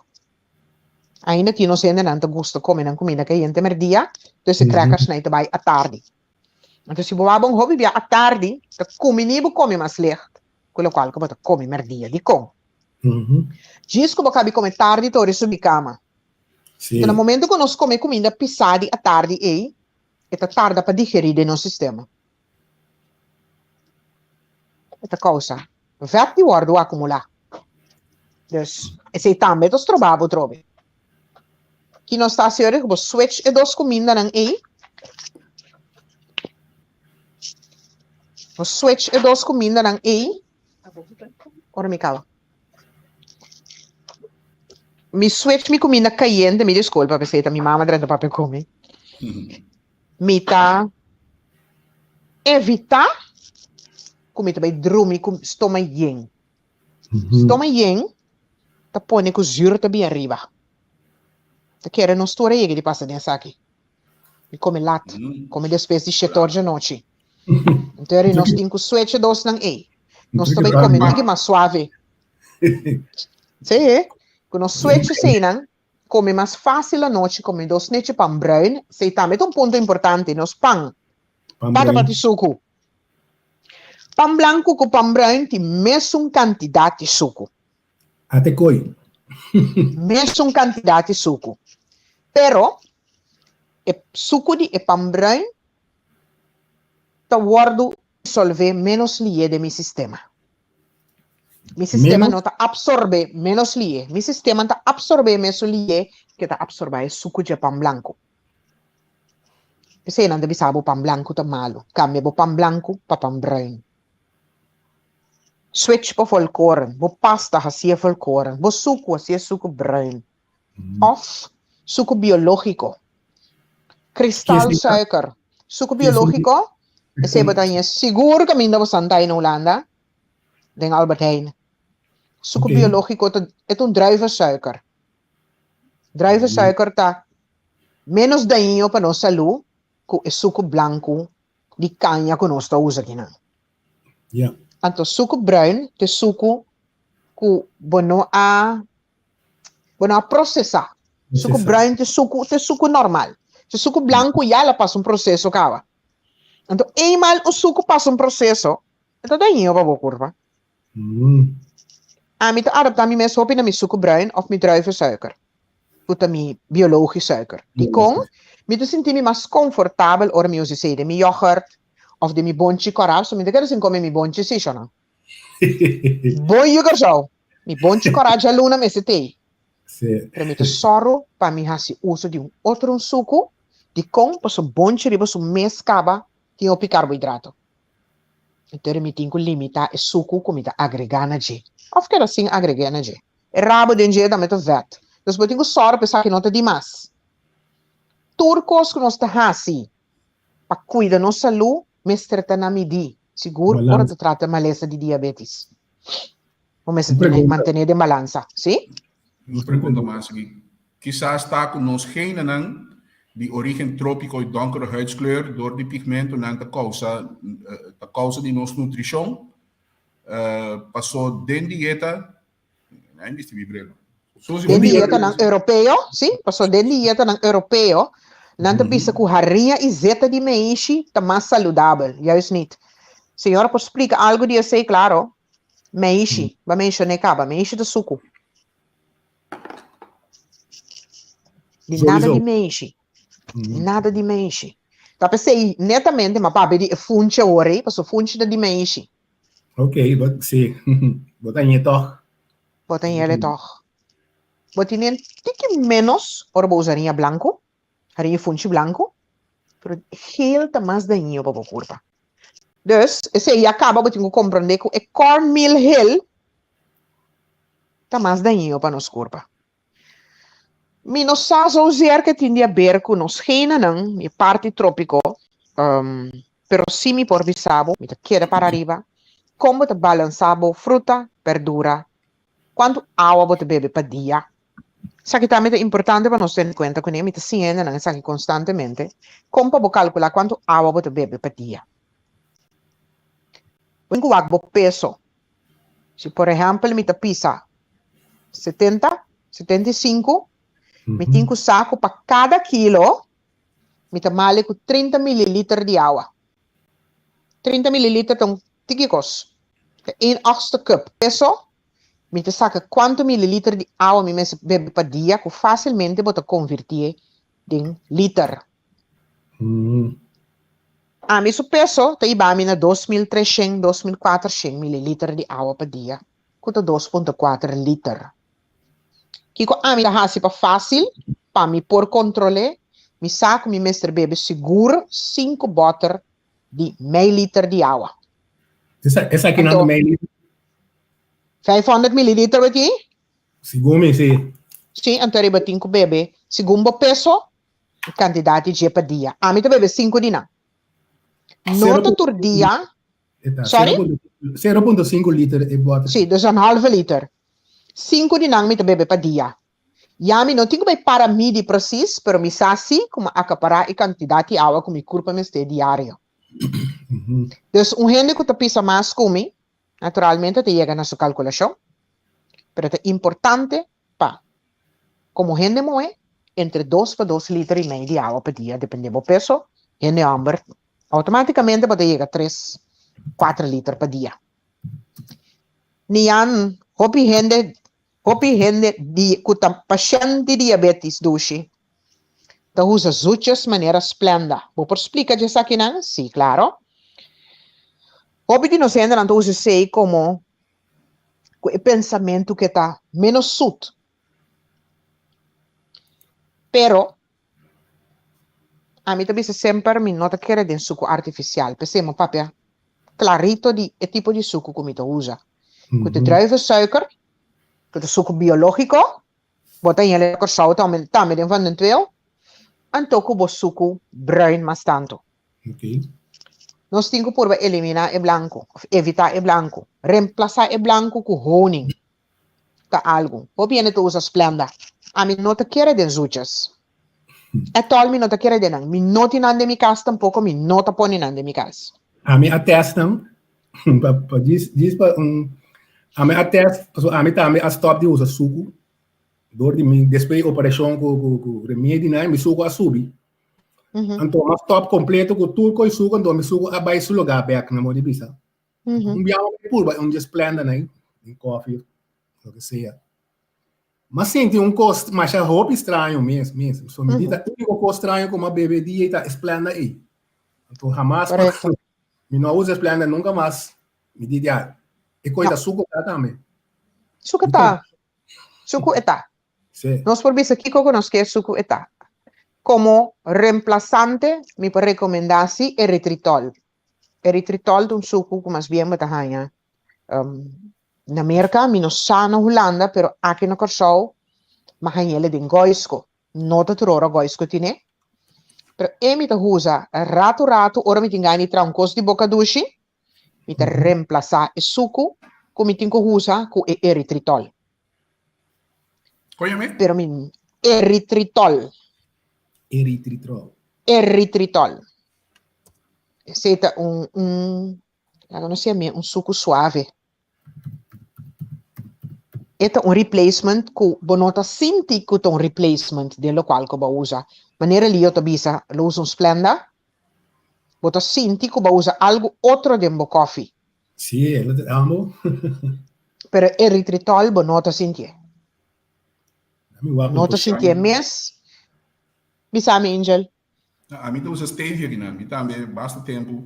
Ainda tin nos hendenan ta gusta kome nan kuminda kayente merdia, dus e crackers nan ta bai atardi. Anto si bo wak bon hopi bia atardi, ta kumini bo kome mas licht ku lokual ku bo ta kome merdia. Dikon? Djis ku bo kabi kome tardi ta ora subi kama. Sí. Anto na momento ku nos kome kuminda pisá di atardi ei, e ta tarda pa digerí den nos sistema. E ta kousa vèt di wòrdu akumulá. Dus, esei tambe ta stroba bo trobe. Ki nos ta hasi ora ku bo switch e dos kumindanan ei? Bo switch e dos kumindanan ei, ora mi kaba. Mi switch mi kuminda kayente, mi diskulpa p'esei ta mi mama drenta papia ku mi. Mi ta evitá ku mi ta bai drumi ku stoma yen. Stoma yen ta pone ku zuur ta bin ariba. Ta kere nos tur a yega di pasa den esaki. Mi kome lat, kome despues di shete or djanochi. Entonces nos tin ku switch e dosnan ei. Nos ta bai kome tiki mas suave. Sí, ku nos switch eseinan, Come mas fácil anochi, come dos nechi pan bruin. Esei tambe ta un punto importante, nos pan. Pan Bata bruin. bati suku. Pan blanku ku pan bruin tin mesun kantidat di suku. Ate koi. Mesun kantidat di suku. Pero e suku di e pan bruin ta wòrdu disolvé ménos lié den mi sistema. Mi sistema Menos? no ta absorbe menos lié. Mi sistema ta absorbe mesun lié ke ta absorba e suku dje pan blanku. P'esei nan ta bisa bo pan blanku ta malu. Kambia bo pan blanku pa pan bruin. Switch pa volkoren. Bo pasta hasié volkoren. Bo suku hasié suku bruin. Of suku biológiko. Kristal suiker. Suku biológiko, esei bo ta haña sigur kaminda bo santa ei na Hulanda, den Albert Heijn. Suku biológiko ta e ta un druivensuiker. Druivensuiker ta ménos daño pa nos salú ku e suku blanku di kaña ku nos ta usa akinan. Anto suku bruin ta e suku ku bo no a Bo no a procesa. Suku bruin te suku, te suku normal. Te suku blanku ya la pasa un proceso kaba. Anto eenmaal un suku pasa un proceso, e ta dañino pa bo kurpa. Ami ta adapta mi mes hopi na mi suku bruin of mi druivensuiker, ku ta mi biologisch suiker. Dikon? Mi ta sinti mi mas konfortabel ora mi usa esei den mi yoghurt of den mi bonchi kòrá, so mi ta keda sin kome mi bonchi si, shona. Bon yu Kòrsou, mi bonchi kòrá djaluna mester tei. Sí. Pero mi ta sòru pa mi hasi uso di un otro un suku, dikon? Pasobra bonchi riba su mes kaba tin hopi karbohidrato. Entonces mi tin ku limitá e suku ku mi ta agregá na dje, òf keda sin agreg'é na dje. E rabo den dje tambe ta vèt. Dus bo tin ku sòru pa esaki no ta dimas. Tur kos ku nos ta hasi Pa cuida nos salú mester ta na midí, sigur ora Balansa. ta trata malesa di diabetes. Bo mester Un tene, pregunta. mantené den balansa, sí? Un pregunta mas aki. Kisas ta ku nos genenan di origen trópiko i donkere huidskleur dor di pigmentonan ta kousa ta kousa di nos nutrishon paso den dieta Den dietanan europeo, sí, paso den dietanan europeo, nan ta bisa ku hariña i zeta di meishi ta mas saludabel. Juist niet. Señora por splika algu di esei? Klaro. Meishi, bo a menshoné kaba, meishi ta suku. Di nada di meishi. Nada di meishi. Ta p'esei netamente m'a papia di e funchi awor ei, paso funchi ta di meishi. Ok, bo, sí. Bo ta ñe tòg. Bo ta ñele tòg. Bo tine tiki ménos ora bo usa hariña blanku, hariña funchi blanku, pero geel ta mas dañino pa bo kurpa. Dus, esei ya kaba bo tin ku komprondé ku e cornmeal hel ta mas dañino pa nos kurpa. Mi no sa zozeer ke tin di haber ku nos genenan, e parti tropiko, pero si mi por bisa bo, mi ta keda para ariba, kon bo ta balansa bo fruta, berdura, kuantu awa bo ta bebe pa dia. Esaki tambe ta importante pa nos tene kuenta kuné, mi ta siña hendenan esaki konstantemente, kon pa bo kalkulá kuantu awa bo ta bebe pa dia. Bo tin ku wak bo peso. Si por ehèmpel mi ta pisa 70, 75, mi tin ku sa ku pa kada kilo mi ta mali ku 30 mililiter di awa. 30 mililiter ta un tiki kos. Ta een achtste cup. Peso, mi ta saka kuantu mililiter di awa mi mester bebe pa dia ku fásilmente bo ta konvirtié den liter. Ami su peso ta hiba mi na 2300, 2400 mililiter di awa pa dia, ku ta 2.4 liter. Kiko ami ta hasi pa fásil pa mi por kontrol'é? Mi sa ku mi mester bebe sigur sinku bòter di mei liter di awa. Esaki nan ta mei liter? 500 mililiter bo tin? Segun mi, si. Si, anto riba tin ku bebe segun bo peso e kantidat di dje pa dia. Ami ta bebe sinku di nan. No ta tur dia. Sorry? 0.5 liter e bòter. Si, dus een halve liter. Sinku di nan mi ta bebe pa dia. Ya mi no tin ku bai para midi presis, pero mi sa si ku mi akapará e kantidat di awa ku mi kurpa mester diario. Dus un hende ku ta pisa mas ku mi, naturalmente ta yega na su kalkulashon, pero ta importante pa komo hende muhé entre dos pa dos liter i mei di awa pa dia, depende bo peso, hende hòmber outomátikamente bo ta yega tres, kuater liter pa dia. Nian, hopi hende, hopi hende di ku ta pashènt di diabetis dushi ta usa zoetjes manera Splenda. Bo por splika dje esakinan? Sí, klaro. Hopi di nos hendenan ta usa esei komo ku e pensamentu ku e ta ménos sut. Pero, ami ta bisa semper mi no ta kere den suku artifisial. P'esei mi papia klarito di e tipo di suku ku mi ta usa. Ku ta druivensuiker, ku ta suku biológiko, bo ta hel na Kòrsou tambe den Van den Tweel, anto ku bo suku bruin mas tantu. Nos tin ku purba eliminá e blanku, òf evitá e blanku. Remplasá e blanku ku honing ta algu. Hopi hende ta usa Splenda. Ami no ta kere den zuchas. At all mi no ta kere den nan. Mi no tin nan den mi kas tampoko, mi no ta pone nan den mi kas. Ami a test nan, pa, pa djis, djis pa un, ami a test, pasobra ami tambe a stop di usa suku, dor di mi, despues di operashon ku, ku, ku remedi nan, mi suku a subi. Anto mi a stop kompleto ku tur kos suku, anto mi suku a bai su lugá bèk, na modo di bisa. Un biaha mi purba un dje Splenda nan, den kòfi, loke sea. M'a sinti un kos masha hopi straño mes, mes. So mi di ta úniko kos straño ku m'a bebe dia ei ta e Splenda ei. Anto hamas mi no a usa e Splenda nunka mas. Mi di ya, e kos ta suku ta tambe. Suku ta. Suku e ta. Sí. Nos por bisa kiko ku nos ke suku e ta. Komo remplasante mi por rekomendá si eritritol. Eritritol ta un suku ku mas bien bo ta haña na Merka, mi no sa na Hulanda, pero aki na Kòrsou mi a hañ'el den Goisco. No ta tur ora Goisco tine, pero e mi ta usa ratu ratu ora mi tin gana di traha un kos di boka dushi, mi ta remplasá e suku ku mi tin ku usa ku e eritritol. Kon yam'é? Pero mi eritritol. Eritritol. Eritritol. Esei ta un, un, laga nos yam'é un suku suave. E ta un replacement ku bo no ta sinti ku ta un replacement den lokual ku bo a usa. Manera Leo ta bisa, lo usa un Splenda, bo ta sinti ku bo a usa algu otro den bo kòfi. Sí, e lo ta amo. Pero eritritol bo no ta sintié. No ta sintié mes. Bisa mi, Angel. Ami ta usa stevia kinan, mi tambe basta tempu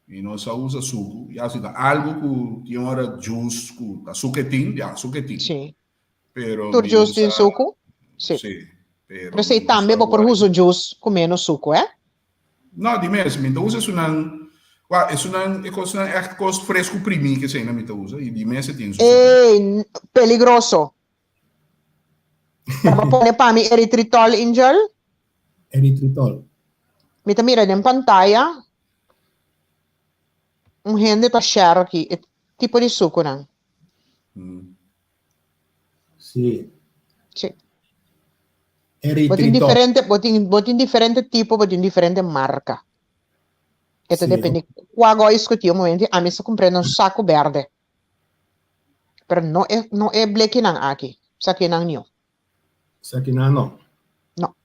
mi no sa usa suku. Ya si ta algu ku tin ora juice ku ta suku e tin, ya suku e tin. Sí. Pero Tur mi juice tin usa suku? Sí. Sí, pero Pero si mi tambe usa bo por wari. usa juice ku menos suku, eh? No, di mes, mi ta usa esunnan, wa, esunnan, e kosnan ègt kos fresku primí ke eseinan mi ta usa i di mes e tin su suku. Ey, peligroso. Taba pone pa mi eritritol, Angel? Eritritol. Mi ta mira den pantaya un hende ta share aki e tipo di sukunan. Sí. Sí. Bo tin Eritritol. diferente, bo tin, bo tin diferente tipo, bo tin diferente marka. E ta Sí. depende kua gois ku tin un momento. Ami sa kumprende un saku berde. Pero no e, no e blekinan aki. Sakinan niu. Sakinan no. No.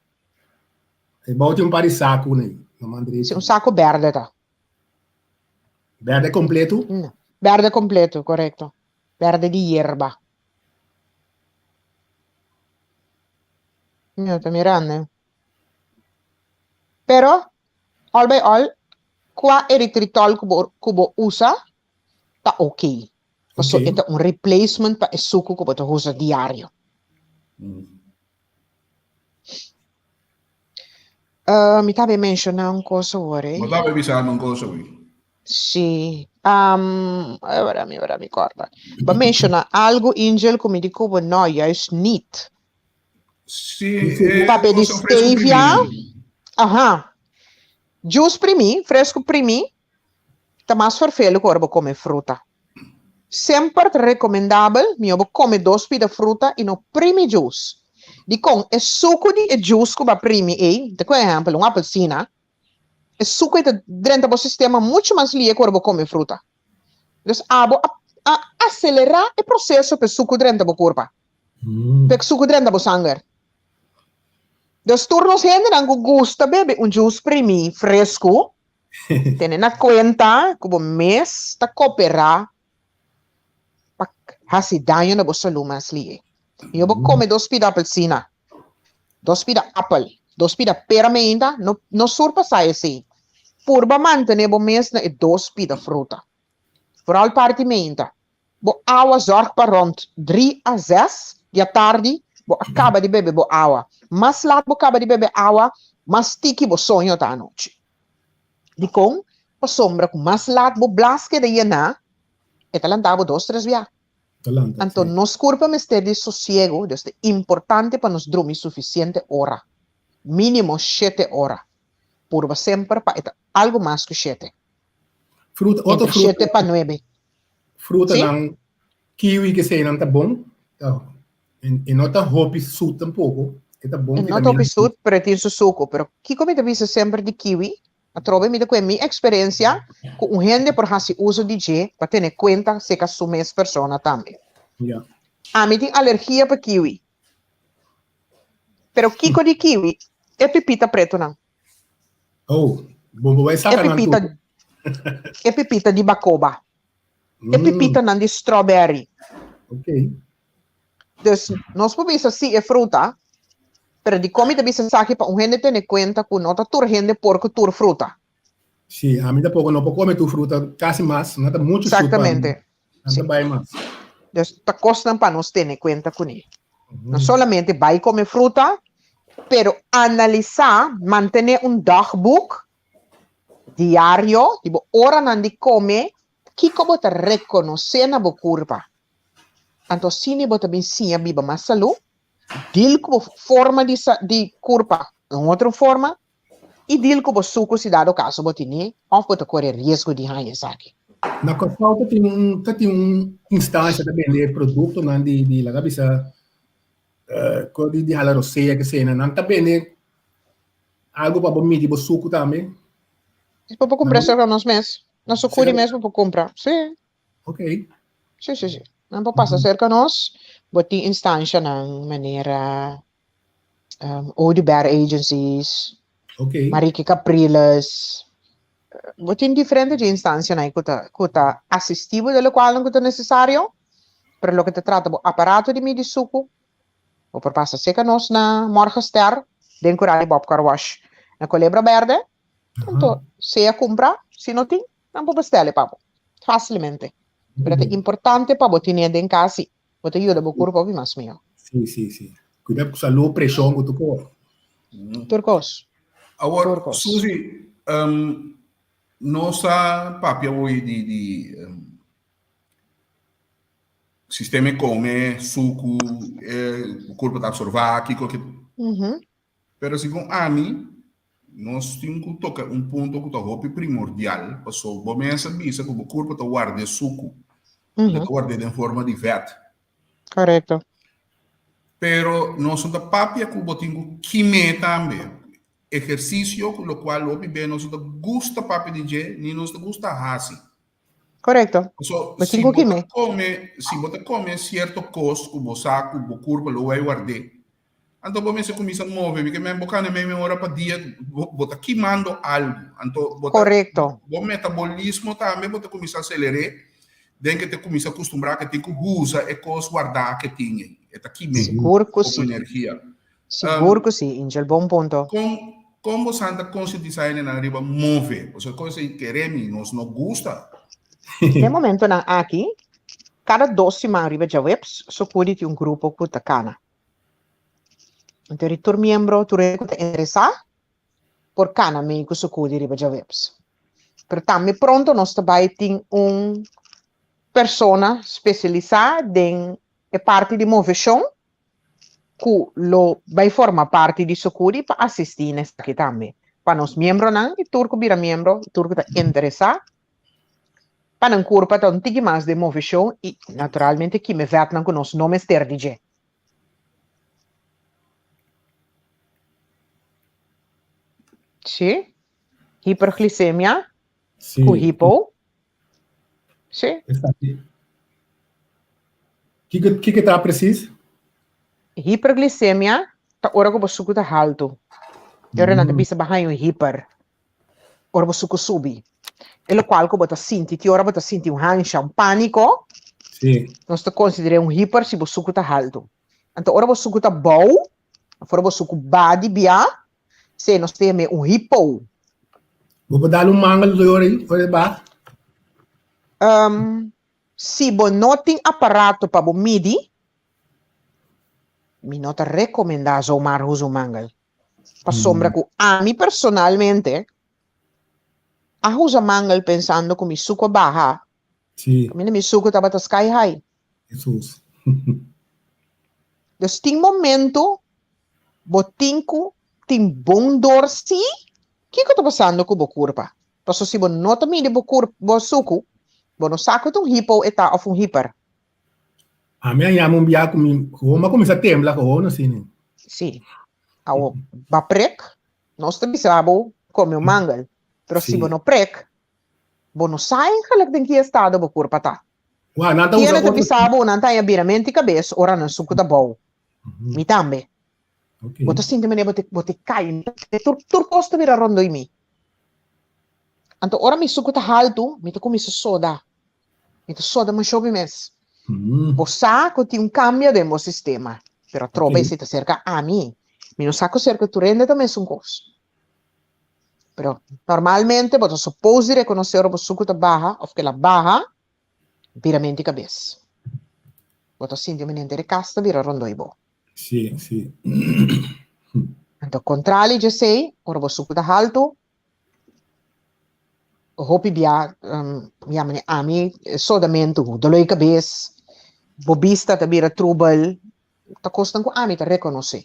E bou tin un par di saku nei. No man Sí, drechi. un saku berde ta. Berde kompleto? No. Berde kompleto, korekto. Berde di yerba. No ta mirando. Pero, all by all, kua eritritol ku bo, ku bo usa ta ok. Paso Ok. e ta un replacement pa e suku ku bo ta usa diario. Uh, mi tabe menshoná un kos awor, eh. Bo tabe bisa un kos awor. Sí. Um, ora mi, ora mi korda. Ba menshoná algo, Angel, ku mi di ku bo no, juist niet. Sí, eh, Papia di kos fresco stevia. primí. Aha. Juice primí, fresco primí, ta mas ferfelu ku ora bo kome fruta. Semper ta rekomendabel mihó bo kome dos pida fruta i no primi juice. Dikon? E suku di e juice ku bo a primi ei, ta ku ehèmpel un apelsina, e suku ei ta drenta bo sistema muchu mas lie ku ora bo kome fruta. Dus abo a a aselerá e proseso pa e suku drenta bo kurpa, pa e suku drenta bo sanger. Dus tur nos hendenan ku gusta bebe un juice primi fresku, Tene na kuenta ku bo mes ta koperá pa hasi daño na bo salú mas lihe. Mihó bo kome dos pida apelsina, dos pida apel, dos pida pera meinta, no no surpasá esei. Purba mantené bo mes na e dos pida fruta. Vooral parti meinta. Bo awa zorg pa rond dri a zes di atardi bo a kaba di bebe bo awa. Mas lat bo kaba di bebe awa, mas tiki bo soño ta anochi. Dikon? Pasobra ku mas lat bo blas keda yená, e ta lanta bo dos tres bia. Anto nos kurpa mester di sosiego, dus ta importante pa nos drumi sufisiente ora, mínimo shete ora. Purba semper pa e ta algu mas ku shete. Fruta, otro Entre fruta. shete pa nuebe. Frutanan, kiwi que sei nan ta bon. E no ta hopi sut tampoco. E ta bon E no ta hopi sut, pero e tin su suco. Pero kiko mi ta bisa semper di kiwi? Atrobe mi ta koe mi experiencia ku un hende por hasi uso di dje pa tene kuenta seka su mes persona tambe. Ja. Ami tin alergia pa kiwi. Pero kiko di kiwi? E pipita pretonan. Oh, bo bo bai E saka nan pipita, tur. e pipita di bakoba. E Mm, pipitanan di strawberry. ok. Dus nos por bisa sí e fruta, pero dikon mi ta bisa esaki pa un hende tene kuenta ku no ta tur hende por ku tur fruta. Sí, ami tampoco no por come tur fruta casi mas, no ta mucho sut pa mi. Exactamente. Nan ta Sí. bai mas. Dus ta kosnan pa nos tene kuenta kuné. No solamente bai kome fruta, pero analisá, mantené un dagboek, diario, di bo oranan di kome, kiko bo ta rekonosé na bo kurpa. Anto asina bo ta bin siña biba mas salú, deal ku bo forma di di kurpa un otro forma, I deal ku bo suku si dado kaso bo tine òf bo ta kore riesgo di haña esaki. Na Kòrsou ta tin un ta tin un instansha ta bende produktonan di di laga bisa kos di di hala rosea kesei nan ta bende algu pa bo midi bo suku tambe. Bo por kumpra serka nos mes. Na Sukuri mes bo por kumpra. Sí. Ok. Sí, sí, sí. Nan por pasa serka nos. Bo tin instanshanan manera um, Oduber Agencies, Ok. Marieke Capriles. Bo tin diferente di instancianan ku ta, ku ta asisti bo de lokualnan ku ta necesario, pero loke ta trata bo aparato di midi suku, bo por pasa seka nos na Morgenster, den kura di Bob Car Wash na Colebra Berde, anto sea kumpra, si no tin, nan por bestele pa bo, facilmente. Pero ta importante pa bo tine den kas si. Bo ta yuda bo kurpa hopi mas mihó. Sí, sí, sí. Kuida ku salú, preshon ku tur kos. Tur kos. Awor, Tur kos. Suzy, um, nos a papia hoy di, di um, Sistema e kome, suku, e kurpa ta absorbá, kiko ke. Pero segun ami, nos tin ku toka un punto ku ta hopi primordial, paso bo mes a bisa ku bo kurpa ta ward'é suku, e ta ward'é den forma di vèt. Korekto. Pero nos no ta papia ku bo tin ku kim'é tambe. Ehersisio, ku lokual hopi be nos no ta gusta papia di dje, ni nos ta gusta hasi. Korekto. Paso Bo si tin ku bo ta kim'é. kome, si bo ta kome sierto kos ku bo sa ku bo kurpa lo wei ward'é, Anto bo mester kuminsá move, mi ke men bo kana meimei ora pa dia, bo bo ta kimando algu. Anto bo ta Korekto. bo metabolismo tambe bo ta kuminsá aseler'é den ke ta kuminsá kustumbrá ke tin ku usa e kos wardá ke tin ei. E ta kim'é Sigur ku komo si. energia. Sigur ku si, Angel, bon punto. Kon kon bo san ta konsientisá hendenan riba move? Pasobra kos ei kere mi, nos no gusta. Den momentonan aki, kada dos siman riba djaweps, Sokudi tin un grupo ku ta kana. Anto ri tur miembro, tur hende ku ta interesá por kana mei ku Sukudi riba djaweps. Pero tambe pronto nos ta bai tin un persona spesialisá den e parti di moveshon ku lo bai forma parti di Sukudi pa asistí na esaki tambe. Pa nos miembronan i tur ku bira miembro i tur ku ta interesá pa nan kurpa ta un tiki mas den moveshon i naturalmente kime vètnan ku nos no mester di dje. Sí. Hiperglisemia Sí. ku hipo. Sí. Esaki. Kiko, kiko ta precies? Hiperglisemia ta ora ku bo suku ta haltu. E ora nan ta bisa bo haña un hiper. Ora bo suku subi. E lokual ku bo ta sinti, ki ora bo ta sinti un hansha, un pániko, Sí. nos ta konsider'é un hiper si bo suku ta haltu. Anto ora bo suku ta bou, òf ora bo suku ba di bia, esei nos ta yam'é un hipo. Bo por dal un mangel di ora ei, ora e ba? Si bo no tin aparato pa bo midi, mi no ta rekomendá zomaar usa un mangel. Pasobra ku ami personalmente a usa mangel pensando ku mi suku a baha. Sí. Kaminda mi suku tabata sky high. Hesus. Dus tin momento bo tin ku tin bon dor sí kiko ta pasando ku bo kurpa. Paso si bo no ta midi bo kur bo suku, bo no sa ku ta un hipo e ta òf un hiper. Ami a yama un bia ku mi gewoon a kuminsá tembla gewoon asina. Sí. Awo ba prek, nos ta bisa bo kome un mangel, pero si bo no prek, bo no sa eigenlijk den ki estado bo kurpa ta. Wak, nan ta usa Kende ta otro bisa bo nan ta haña biramenti kabes ora nan suku ta bou. Mi tambe. Bo ta sinti manera bo ta bo ta kai, tur tur kos ta bira rondoi mi. Anto ora mi suku ta haltu, mi ta kuminsá soda. Mi ta soda masho mi mes. Bo sa ku tin un kambio den bo sistema, pero atrobe esei ta serka ami. Mi no sa ku serka tur hende ta mesun kos. Pero normalmente bo ta supos di rekonosé ora bo suku ta baha òf ku el a baha, bira menti kabes. Bo ta sinti manera henter e kas ta bira rondoi bo. Sí, sí. Anto kontrali djesei, ora bo suku ta haltu, Hopi bia ya mane ami sodamentu, dolor di kabes, bo bista ta bira trubel, ta kosnan ku ami ta rekonosé.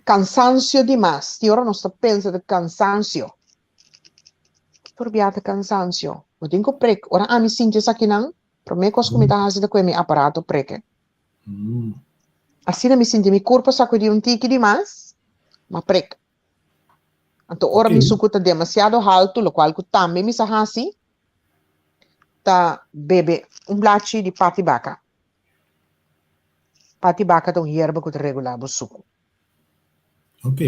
Kansansio dimas, tin ora nos ta pensa ta kansansio, tur bia ta kansansio, bo tin ku prek, ora ami sinti esakinan, promé kos ku mi ta hasi ta kue mi aparato preke. Asina mi sinti mi kurpa sakudí un tiki dimas, m'a prek. Anto ora mi suku ta demasiado haltu, lokual ku tambe mi sa hasi, ta bebe un blachi di pati baka. Pati baka ta un yerba ku ta regulá bo suku. Ok.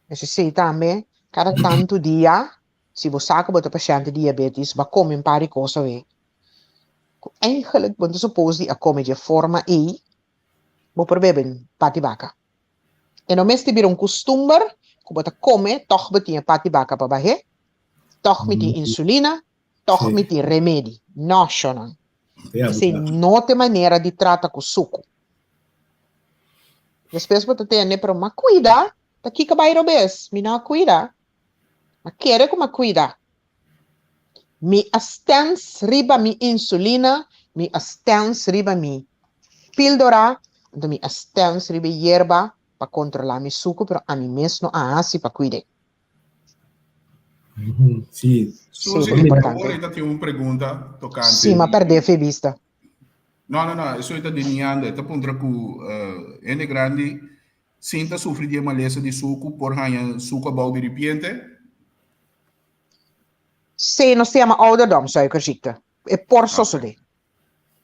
Esei tambe, kada tantu dia, si bo sa ku bo ta pashènt di diabetis, bo a kome un par di kos awe, ku eigenlijk bo no ta supos di a kome di e forma ei, bo por bebe un pati baka. E no mester bira un kustumber ku bo ta kome tòg bo tin e pati baka pa bah'é, tòg mi tin insulina, tòg mi tin remedi. No, shonnan. Esei no ta e manera di trata ku suku. Despues bo ta tende, pero m'a kuida, ta kiko bai robes? Mi no a kuida. M'a kere ku m'a kuida. Mi a stèns riba mi insulina, mi a stèns riba mi. píldora, anto mi a stèns riba e yerba pa kontrolá mi suku, pero ami mes no a hasi pa kuid'é. Sí. Susi, Sí, importante. awor ta tin un pregunta tokante Sí, m'a pèrdè fe bista. No, no, no, esei ta di Nianda. E ta puntra ku hende grandi sin ta sufri di e malesa di suku por haña suku abou di ripiente? Sí, nos ta yama ouderdomssuikerziekte. E por sosodé.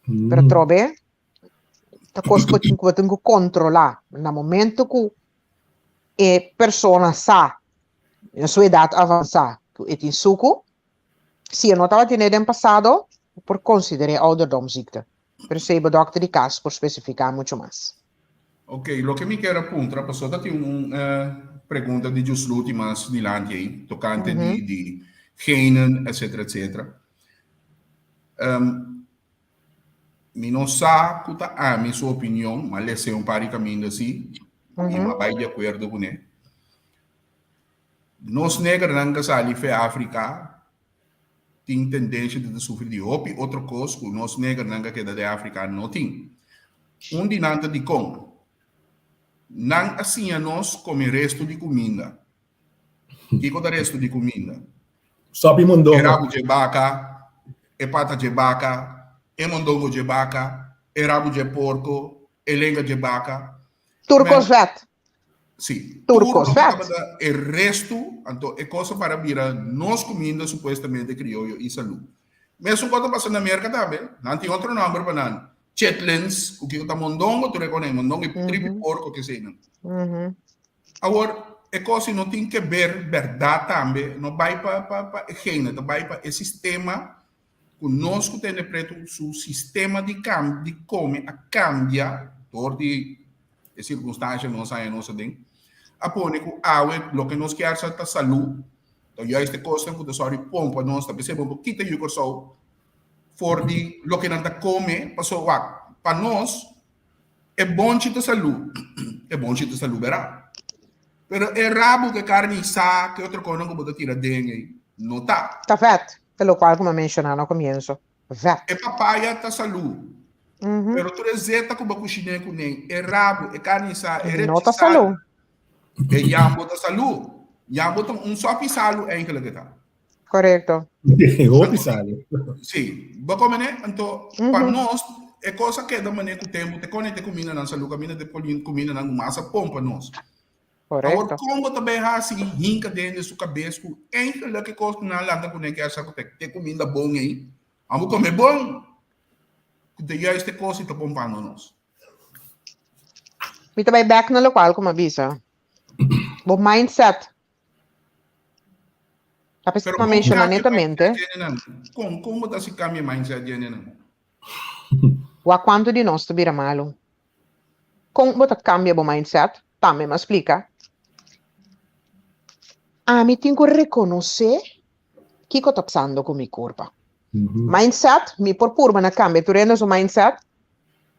Pero trobe ta kos ku bo tin ku kontrolá. Na momento ku e persona sa na su edat avansá ku e tin suku, si e no tabatin e den pasado, bo por konsider'é ouderdomsziekte. Pero esei bo dòkter di kas por spesifiká muchu mas. Ok, loke mi kier a puntra, pasobra ta tin un pregunta di Jusluti mas dilanti ei, tokante di di genen, etcetera, etcetera. Mi no sa ku ta ami su opinion, m'a les'é un par di kaminda si, i m'a bai di akuerdo kuné. Nos negernan ka sali fe Afrika tin tendensia di ta sufri di hopi otro kos ku nos negernan ka keda den Afrika no tin. Un di nan ta dikon nan a siña nos kome restu di kuminda. Kiko ta restu di kuminda? Sopi mondongo. E rabu dje baka, e pata dje baka, e mondongo dje baka, e rabu dje porko, e lenga dje baka. Tur kos vèt. Sí. Tur kos loke vèt. tabata e restu, anto e kos a para bira nos kuminda supuestamente krioyo i salú. Mesun kos ta pasa na Merka tambe. Nan tin otro nòmber pa nan. Chitlins, ku kiko ta mondongo, tur e konen, mondongo i tripi porko keseinan. Awor, e kos ei no tin ke ber bèrdat tambe, no bai pa pa pa e gene, ta bai pa e sistema ku nos ku tene pretu su sistema di kam di kome a kambia dor di e sirkunstansha nos haña nos aden, a pone ku awe loke nos kier sa ta salú, ta juist e kosnan ku ta sòru di pompa nos, ta p'esei bo por kita yu Kòrsou for di loke nan ta kome, pasobra wak, pa nos E bonchi ta salú, e bonchi ta salú bera. Pero e rabu ku e karni isá, ku e otro kosnan ku bo ta tira den ei, no ta. Ta vèt, ta lokual ku mi a menshoná na komienso, vèt. E papaya ta salú, pero tur e zeta ku bo a kushiné kuné, e rabu, e karni isá, e No ta rechi salú. salu, e yambo ta salú. Yambo ta un sòpi salu eigelik e ta. Correcto. Hopi salu. Sí, bo come ne? Anto, pa nos, e cosa keda mane ku tempo, te kone te kumina nan salu, kamina te kumina nan ku mas a pompa nos. Correcto. Awor, kon bo ta bay hasi hinka den su kabes ku eigenlijk e kos ku nan lanta kuné ke asa ku te te kuminda bon ei, amo kome bon, ku te juist e kos ei ta pompando nos. Mi ta bay back na lokual ku mi a bisa. Bo mindset Ta p'esei Pero mi a kon menshoná kambia netamente. mindset di hendenan? Kon, kon bo ta hasi kambia mindset di hendenan? Wak kuantu di nos ta bira malu. Kon bo ta kambia bo mindset? Tambe mi a splika. Ami tin ku rekonosé kiko ta pasando ku mi kurpa. Mindset, mi por purba na kambia tur hende su mindset,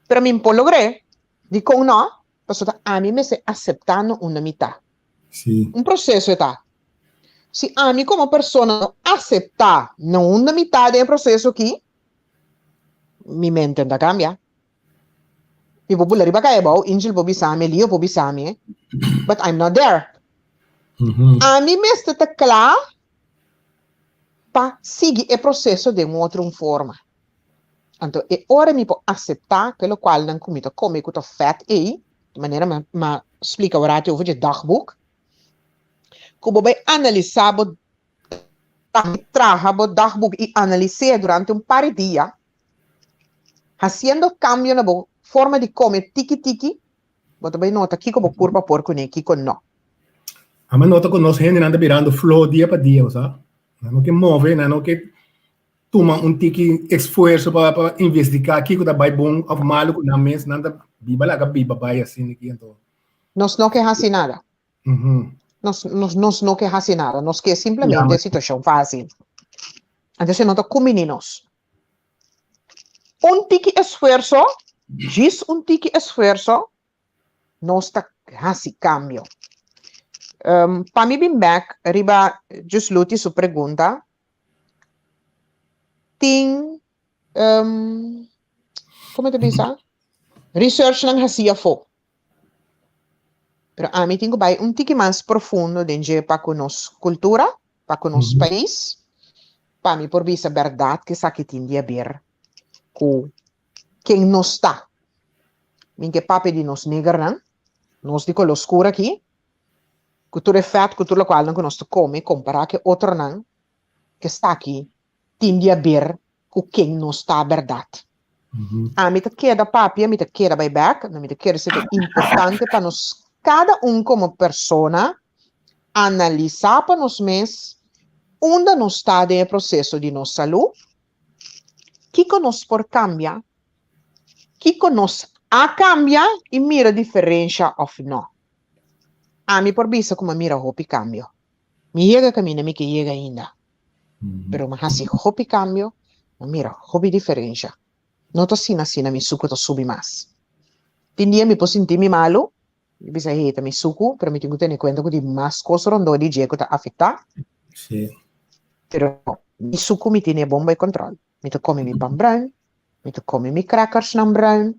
pero mi por logr'é. Dikon no? Pasobra ami mester aseptá no unda mi ta. Sí. Un proseso e ta. Si ami komo persona no aseptá na unda mi ta den e proseso aki, mi mente no ta kambia. Mi por bula riba kaya abou, Angel por bisa mi, Leo por bisa mi, but I'm not there. Ami mester ta kla pa sigui e proseso den un otro un forma. Anto e ora mi por aseptá ke lokualnan ku mi ta kome ku ta fèt ei, di manera mi a splika un ratu over dje dagboek, ku bo bai analisá bo traha bo dagboek i analis'é durante un par di dia, hasiendo kambio na bo forma di kome tiki tiki, bo ta bai nota kiko bo kurpa por kuné i kiko no. Ami a nota ku nos hendenan ta birando floho dia pa dia, bo sa. Nan no ke move, nan no ke tuma un tiki esfuerso pa pa investiga kiko ta bai bon of malo ku nan mes, nan ta biba laga biba bai asina aki anto. Nos no ke hasi nada. Nos nos nos no ke hasi nada. Nos ke simplemente situashon fásil. Anto esei no ta kumini nos. Un tiki esfuerso, djis un tiki esfuerso, nos ta hasi kambio. Pa mi bin bèk riba Jusluti su pregunta, tin, um, como te bisa? Researchnan hasi afó. Pero ami tin ku bai un tiki mas profundo den dje pa ku nos kultura, pa ku nos pais, pa mi por bisa bèrdat ku esaki tin di haber ku ken nos ta. Mi ke papia di nos negernan, nos di koló skur aki, ku tur e fèt ku tur lokualnan ku nos ta kome kompará ku e otronan, ku esaki tin di haber ku ken nos ta bèrdat. Ami ta keda papia, mi ta keda bai bèk, mi ta kere si ta importante pa nos kada un komo persona analisá pa nos mes unda nos ta den e proseso di nos salú, kiko nos por kambia, kiko nos a kambia i mira diferensha òf nò. Ami por bisa ku mi a mira hopi kambio. Mi yega kaminda mi ke yega ainda. Pero mi hasi hopi kambio, mi mira hopi diferensha. No ta asina asina mi suku ta subi mas. Tin dia mi por sinti mi malu, mi bisa hey ta mi suku, pero mi tin ku tene kuenta ku tin mas kos rondó di dje ku ta afektá. Sí. Pero mi suku mi tene bon bai kòntròl. Mi ta kome mi pan bruin, mi ta kome mi crackersnan bruin,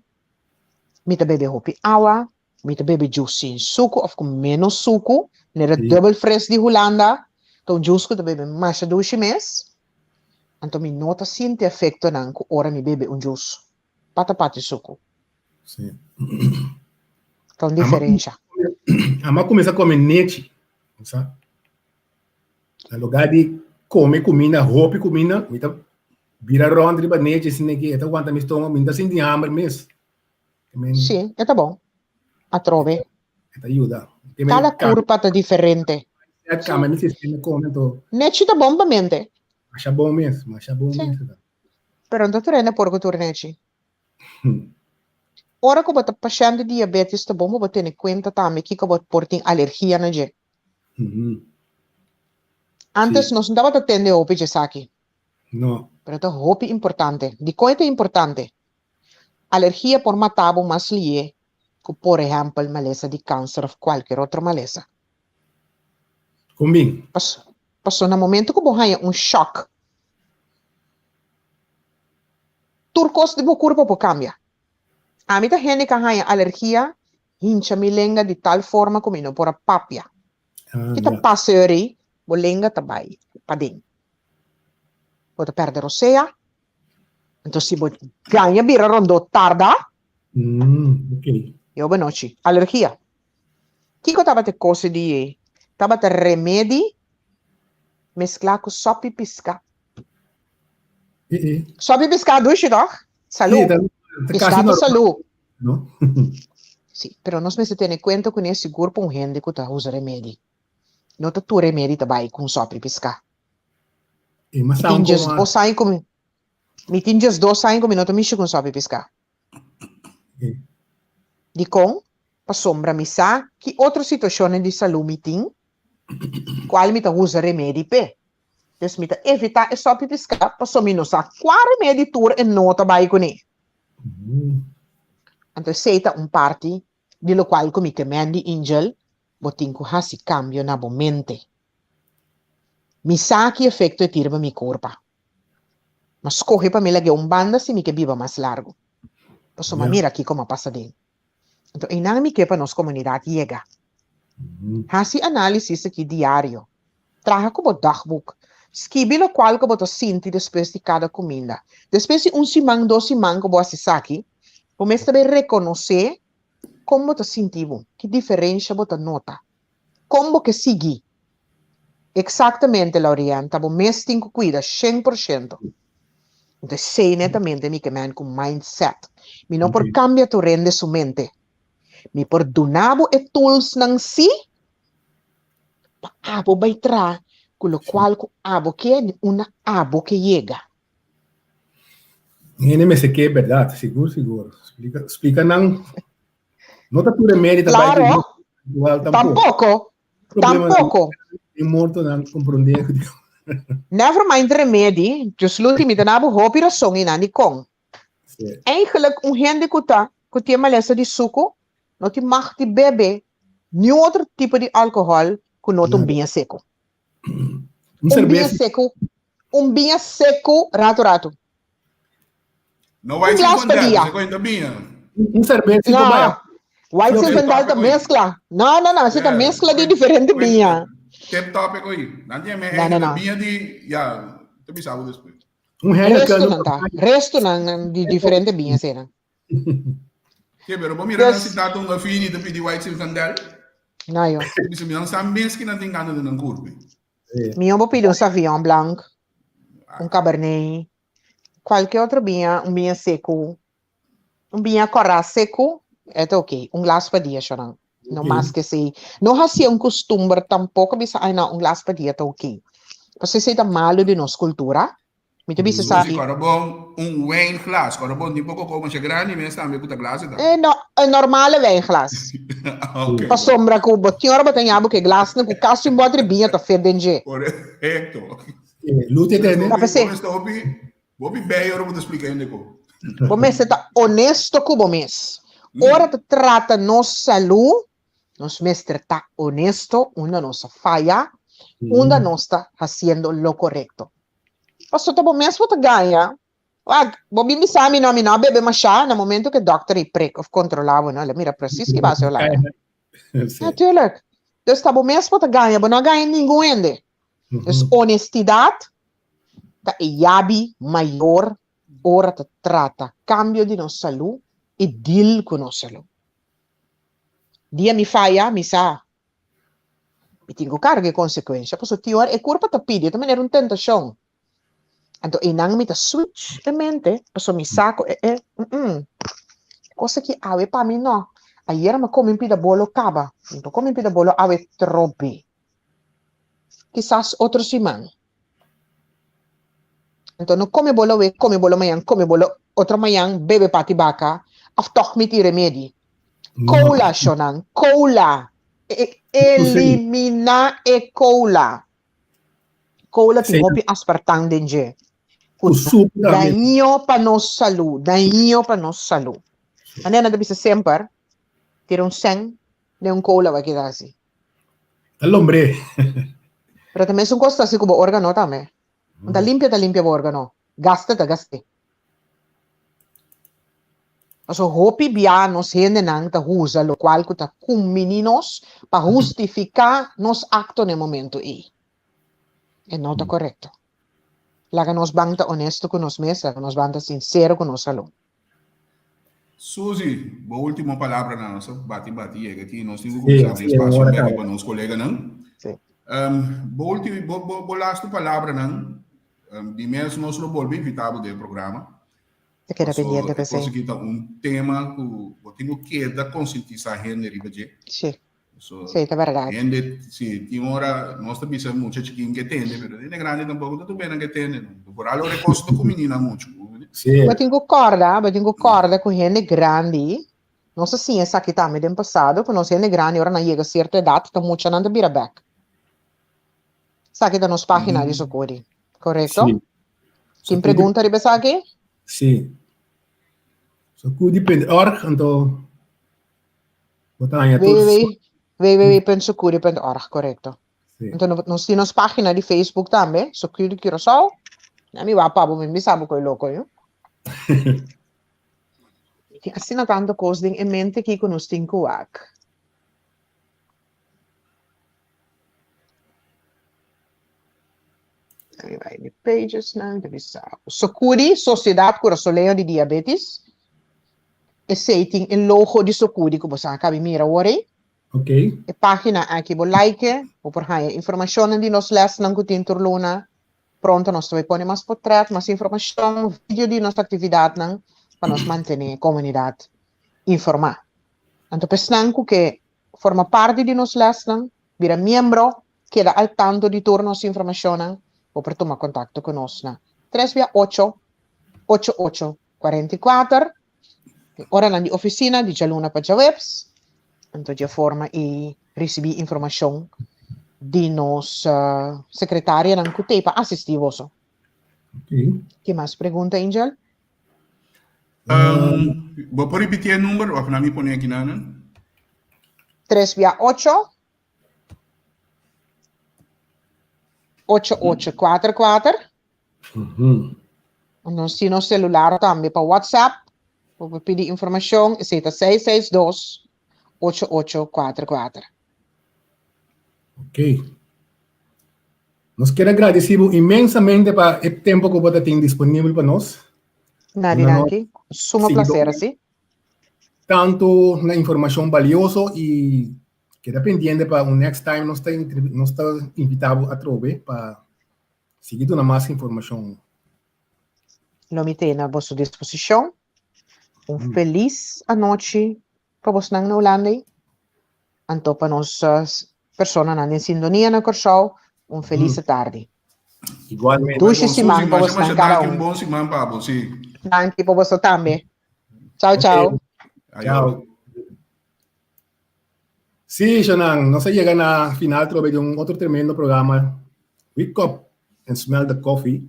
mi ta bebe hopi awa, Mi ta bebe juice sin suku of ku menos suku, manera Sí. dubbel fres di Hulanda, ta un juice ku ta bebe masha dushi mes. Anto mi no ta sinti efectonan ku ora mi bebe un juice pata pati suku. Sí. Ta un Ama diferensha. Ama a kuminsá kome nechi, bo sa. Na lugar di kome kuminda, hopi kuminda, mi ta bira rònt riba nechi asina ki e ta wanta mi stoma, mi no ta sinti hamber mes. Sí, e ta bon. Atrobe. E ta yuda. Kada kurpa ta diferente. Kambia mi sistema kome anto. Nechi ta bon pa mente. Masha bon mes, masha bon mes. Pero no ta tur hende por ku tur nechi. Ora ku bo ta pashènt di diabetes ta bon pa bo tene kuenta tambe kiko bo por tin alergia na dje. Antes nos no tabata tende hopi dje esaki. No. Pero ta hopi importante. Dikon e ta importante? Alergia por mata bo mas lié ku por ehèmpel malesa di kanser òf kualker otro malesa. Kon bin? Paso na momento ku bo haña un shòk, tur kos di bo kurpa por kambia. Ami ta hende ku a haña alergia hincha mi lenga di tal forma ku mi no por a papia. Ki ta pasa ori? Bo lenga ta bai paden. Bo ta pèrdè rosea. Anto si bo gaña bira rondó tarda, Mm, ok. yo banochi. Alergia. Kiko tabata e kos di e? Tabata remedi mesklá ku sòpi piská. Eh, eh. Sòpi piská dushi tòg? Salú. Sí, ta, ta Piská kasi ta normal, salú. no? Sí, pero nos mester tene kuenta kuné sigur pa un hende ku ta usa remedi. No ta tur remedi ta bai ku un sòpi piská. E mas Mi tin saun djes como dos aña ku mi mi tin djes dos aña ku mi no ta mishi ku un sòpi piská. Eh. Dikon? Pasobra mi sa ki otro situashonnan di salú mi tin, kual mi ta usa remedi p'e. Dus mi ta evitá e sòpi piská pasobra mi no sa kua remedi tur e no ta bai kuné. Anto esei ta un parti di lokual ku mi ke men di Angel, bo tin ku hasi kambio na bo mente. Mi sa ki efekto e tin riba mi kurpa. M'a skohe pa mi lag'é un banda si mi ke biba mas largu. Pasobra m'a mira kiko m'a pasa den. Anto einan mi ke pa nos komunidat yega. Hasi análisis aki diario. Traha ku bo dagboek. Skibi lokual ku bo ta sinti despues di kada kuminda. Despues di un siman, dos siman ku bo hasi esaki, bo mes ta bay rekonosé kon bo ta sinti bo, ki diferensha bo ta nota. Kon bo ke sigui? Eksaktamente, Laurian, ta bo mes tin ku kuida shen por shento. Anto esei netamente mi ke men ku mindset. Mi no por kambia tur hende su mente. Mi por duna bo e toolsnan sí pa abo bai traha ku lokual ku abo ke ni unda abo ke yega. Hende mester ke bèrdat, sigur sigur. Splika, splika nan No ta tur remedi ta bai Claro, igual tampoco. tampoco, Problema tampoco. Den morto nan comprende. Never mind remedi, just luti mi ta na bo hopi rason y nan di con. Sí. Eigenlijk un hende cu ta cu tin malesa di sucu no tin mag di bebe niun otro tipo di alcohol cu no ta un biña seco. Un Un biña cerveza. seco, un biña seco rato rato. No Un vai glas pa 50, dia. 50 biña. Un serbes No, White Zinfandel ta mezcla. No, no, no, esei ta mezcla di diferente biña. Tip topic oí. Nan tiene me no, no, no. biña di, ya, te bisa bo despues. Un Heineken. Resto nan ta, resto nan di diferente biña esei nan. Sí, pero bo mira nan si ta un afini te pidi White Zinfandel. No, yo. Te bisa mi nan sa mes ki nan tin gana de nan curpe. Mihó bo pidi un Sauvignon Blanc, un Cabernet, cualke otro biña, un biña seco. Un biña kòrá seku, e ta oké. Un glas pa dia, shornan. No mas ke esei. No hasié un kustumber tampoko bisa, ai no, un glas pa dia ta oké. Pasobra esei ta malu di nos kultura. Mi ta bisa sa. Si kòrda bon, un wijnglas. Kòrda bon, tin poko kos masha grandi mes tambe ku ta glas e ta. E no, e normale wijnglas. Oké. Pasobra ku bo tin ora bo ta ña bo ku e glasnan ku kasi un bòter di biña ta fit den dje. Korekto. Lute tene. Ta p'esei. Bo bi bei ora bo ta splika hende ko. Bo mester ta honesto ku bo mes. Ora ta trata nos salú, nos mester ta honesto unda nos a faya, unda nos ta hasiendo lo korekto. Pasobra ta bo mes bo ta gaña. Wak, bo bin bisa mi no, mi no a bebe mashá, na momento ku e dòkter ei prek òf kontrolá bo, no, el a mira presis ki base bo laga. Natuurlijk. Dus ta bo mes bo ta gaña, bo no a gaña ningun hende. Dus honestidat ta e yabi mayor ora ta trata kambio di nos salú i deal ku nos salú. Dia mi faya, mi sa mi tin ku karga e konsekuensha, pasobra tin ora e kurpa ta pidi, e ta manera un tentashon. Anto einan mi ta switch e mente, pasobra mi sa ku e e kos aki awe pa mi no. Ayera mi a kome un pida bolo kaba, mi no por kome un pida bolo awe trobe. Kisas otro siman. Anto no come bolo awe, come bolo mañan, come bolo otro mañan, bebe pati baka, of tog mi tin remedi. Cola, shonan, cola. Elimina e cola. Cola tin hopi aspartam den dje. Ku daño pa nos salú, daño pa nos salú. Manera nan ta bisa semper, tira un sèn den un cola bo a keda asi. Ta lombr'é. Pero ta mesun kos ta hasi ku bo órgano tambe. Un ta limpia ta limpia bo órgano. Gasta ta gast'é. Pasobra hopi bia nos hendenan ta usa lokual ku ta kumbiní nos pa hustifiká nos akto na e momento ei. E no ta korekto. Laga nos ban ta onesto ku nos mes, laga nos ban ta sinsero ku nos salú. Suzy, bo ultimo palabranan, nos a bati bati yega aki, nos tin ku kuminsá abri espasio bèk pa nos koleganan. Bo ultimo, bo, bo, bo lastu palabranan, di mes nos lo bolbe invitá bo den e programa. Ta keda pendiente pa esei. Paso e kos aki ta un tema ku bo tin ku keda konsientisá hende riba dje. Sí. So, sí, ta berdad. Hende, sí, tin ora, nos ta bisa mucha chikin ke tende, pero hende grandi tampoco ta tu ke tende. No. Por alo recos ta kuminina mucho. Sí. Bo tin ku korda, bo tin ku korda ku hende grandi, nos a siña esaki tambe den pasado, ku nos hende grandi ora nan yega sierto edat, ta mucha nan ta bira bek. Esaki ta nos página di Sokodi, korekto? Sí. Tin pregunta riba esaki? Sí. Sokudi.org, anto Bo ta haña tur. www.socuri.org, korekto. Sí. Anto nos tin nos página di Facebook tambe, Socuri Curaçao. Na mi wak pa bo, mi bisa bo koe loko, yo. Tin asina tanto kos den e mente aki ku nos tin ku wak. Mi bai mi pages nan, ta bisa bo. Socuri, Sociedad Curaçoleño di Diabetes. Esei tin e logo di Socuri ku bo sa kabi mira awor ei. Ok. E página aki bo like, bo por haña informashonnan di nos lèsnan ku tin tur luna. Pronto nos ta bai pone mas potrèt, mas informashon, video di nos aktividatnan pa nos mantené e komunidat informá. Anto pa esnan ku ke forma parti di nos lèsnan, bira miembro, keda al tanto di tur nos informashonnan, bo por tuma kontakto ku nos na tres bia ocho, ocho ocho 44, e oranan di oficina di djaluna pa djaweps, anto dje forma i ricibi informacion di nos secretarianan cu t'ei pa asisti boso. Okay. Tin mas pregunta, Angel? Um, bo por repeti e number of na mi pone aki nanan? 3 via 8 8 8 4 4 Nos tin nos celular tambe pa WhatsApp. Bo por pidi informashon, esei ta 662 8844. Ok. Nos kier a gradeci bo inmensamente pa e tempo cu bo ta tin disponibel pa nos. Nadi danki. Suma placer asi. Tanto na informacion balioso y keda pendiente pa un next time nos ta nos ta invita bo atrobe pa sigui duna mas informacion. Lo mi tene na boso disposicion. Un felis anochi pa bosnan na Hulanda ei. Anto pa nos personanan den sintonia na Kòrsou, un felis tardi. Igualmente. Dushi siman pa bosnan kada un. Un bon siman pa bo, si. Danki pa boso tambe. Chao, chao. Chao. Sí, Shonan, nos a yega na final trobe di un otro tremendo programa, Wake Up and Smell the Coffee.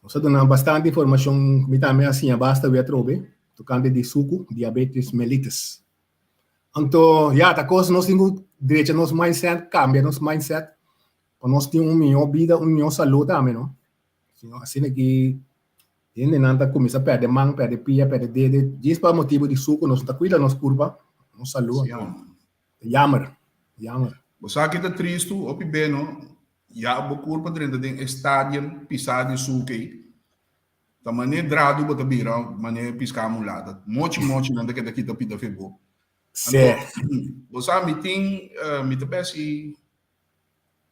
Nos a duna bastante informashon, mi tambe a siña basta wia atrobe, tokante di suku, diabetes mellitus. Anto, ya, ta kos nos tin ku drecha nos mindset, kambia nos mindset, pa nos tin un mihó bida, un mihó salú tambe, no? Sino asina ki hendenan ta kuminsá pèrdè man, pèrdè pia, pèrdè dede, djis pa motibu di suku, nos no ta kuida nos kurpa, nos salú. Anto, jammer, jammer. Bo sa ki ta tristu? Hopi be, no? Ya bo kurpa drenta den e stadium pisá di suke ei, ta manera dradu bo ta bira manera piská mulata. Mochi mochi nan ta keda kita pita fe bo. Anto, bo sa mi tin, mi ta besi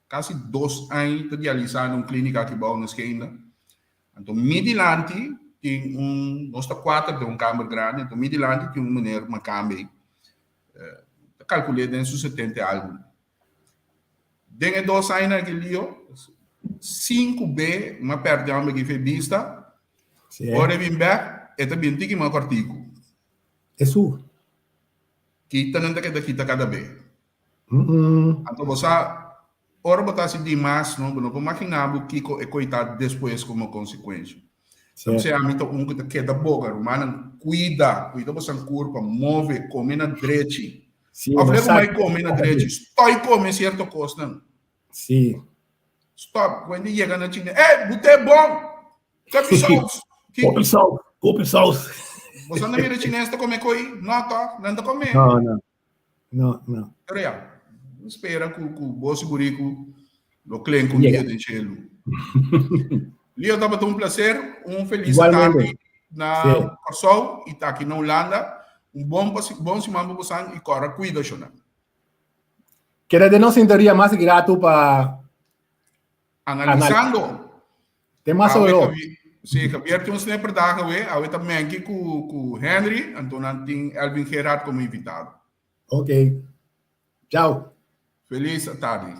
kasi dos aña ta dialisá na un klínika aki bou na Scheemda. Anto mi dilanti tin un, nos ta kuater den un kamber grandi, anto mi dilanti tin un meneer makambe ei, ta kalkul'é den su setenta i algu. Den e dos añanan aki Lio, sinku be m'a pèrdè homber ki fe bista, ora e bin bèk e ta bin tiki mas kòrtiku. Esu. Kita nan ta keda kita kada be. Anto bo sa, ora bo ta hasi dimas no, bo no por maginá bo kiko e koitá despues komo konsekuensha. Ta p'esei ami ta un ku ta keda boga, rumannan, kuida, kuida bosan kurpa, move, kome na drechi. Sí, Of no lego sa. mai come na drechi. Stoi come cierto cosnan. Sí. Stop. Wendy yega na chine. Eh, bute bon! Kopi saus. Kopi saus. Kopi saus. Bo sa na mira chines ta come koi? No, toch? Nan ta come. No, no. No, no. Pero ya, spera ku ku bo si buriku lo klen ku dia den cielo. Leo, tabata un placer, un feliz Igualmente. tarde na Sí. Kòrsou i ta aki na Hulanda. Un bon bon siman pa bosan i kòrda kuida shona. Keda den nos sintonia mas grato pa Analisando. Te mas Awe oro. Sí, Javier tin un snipperdag awe, awe ta Menki ku ku Henry, anto nan tin Elvin Gerard komo invitado. Ok. Chao. Feliz tarde.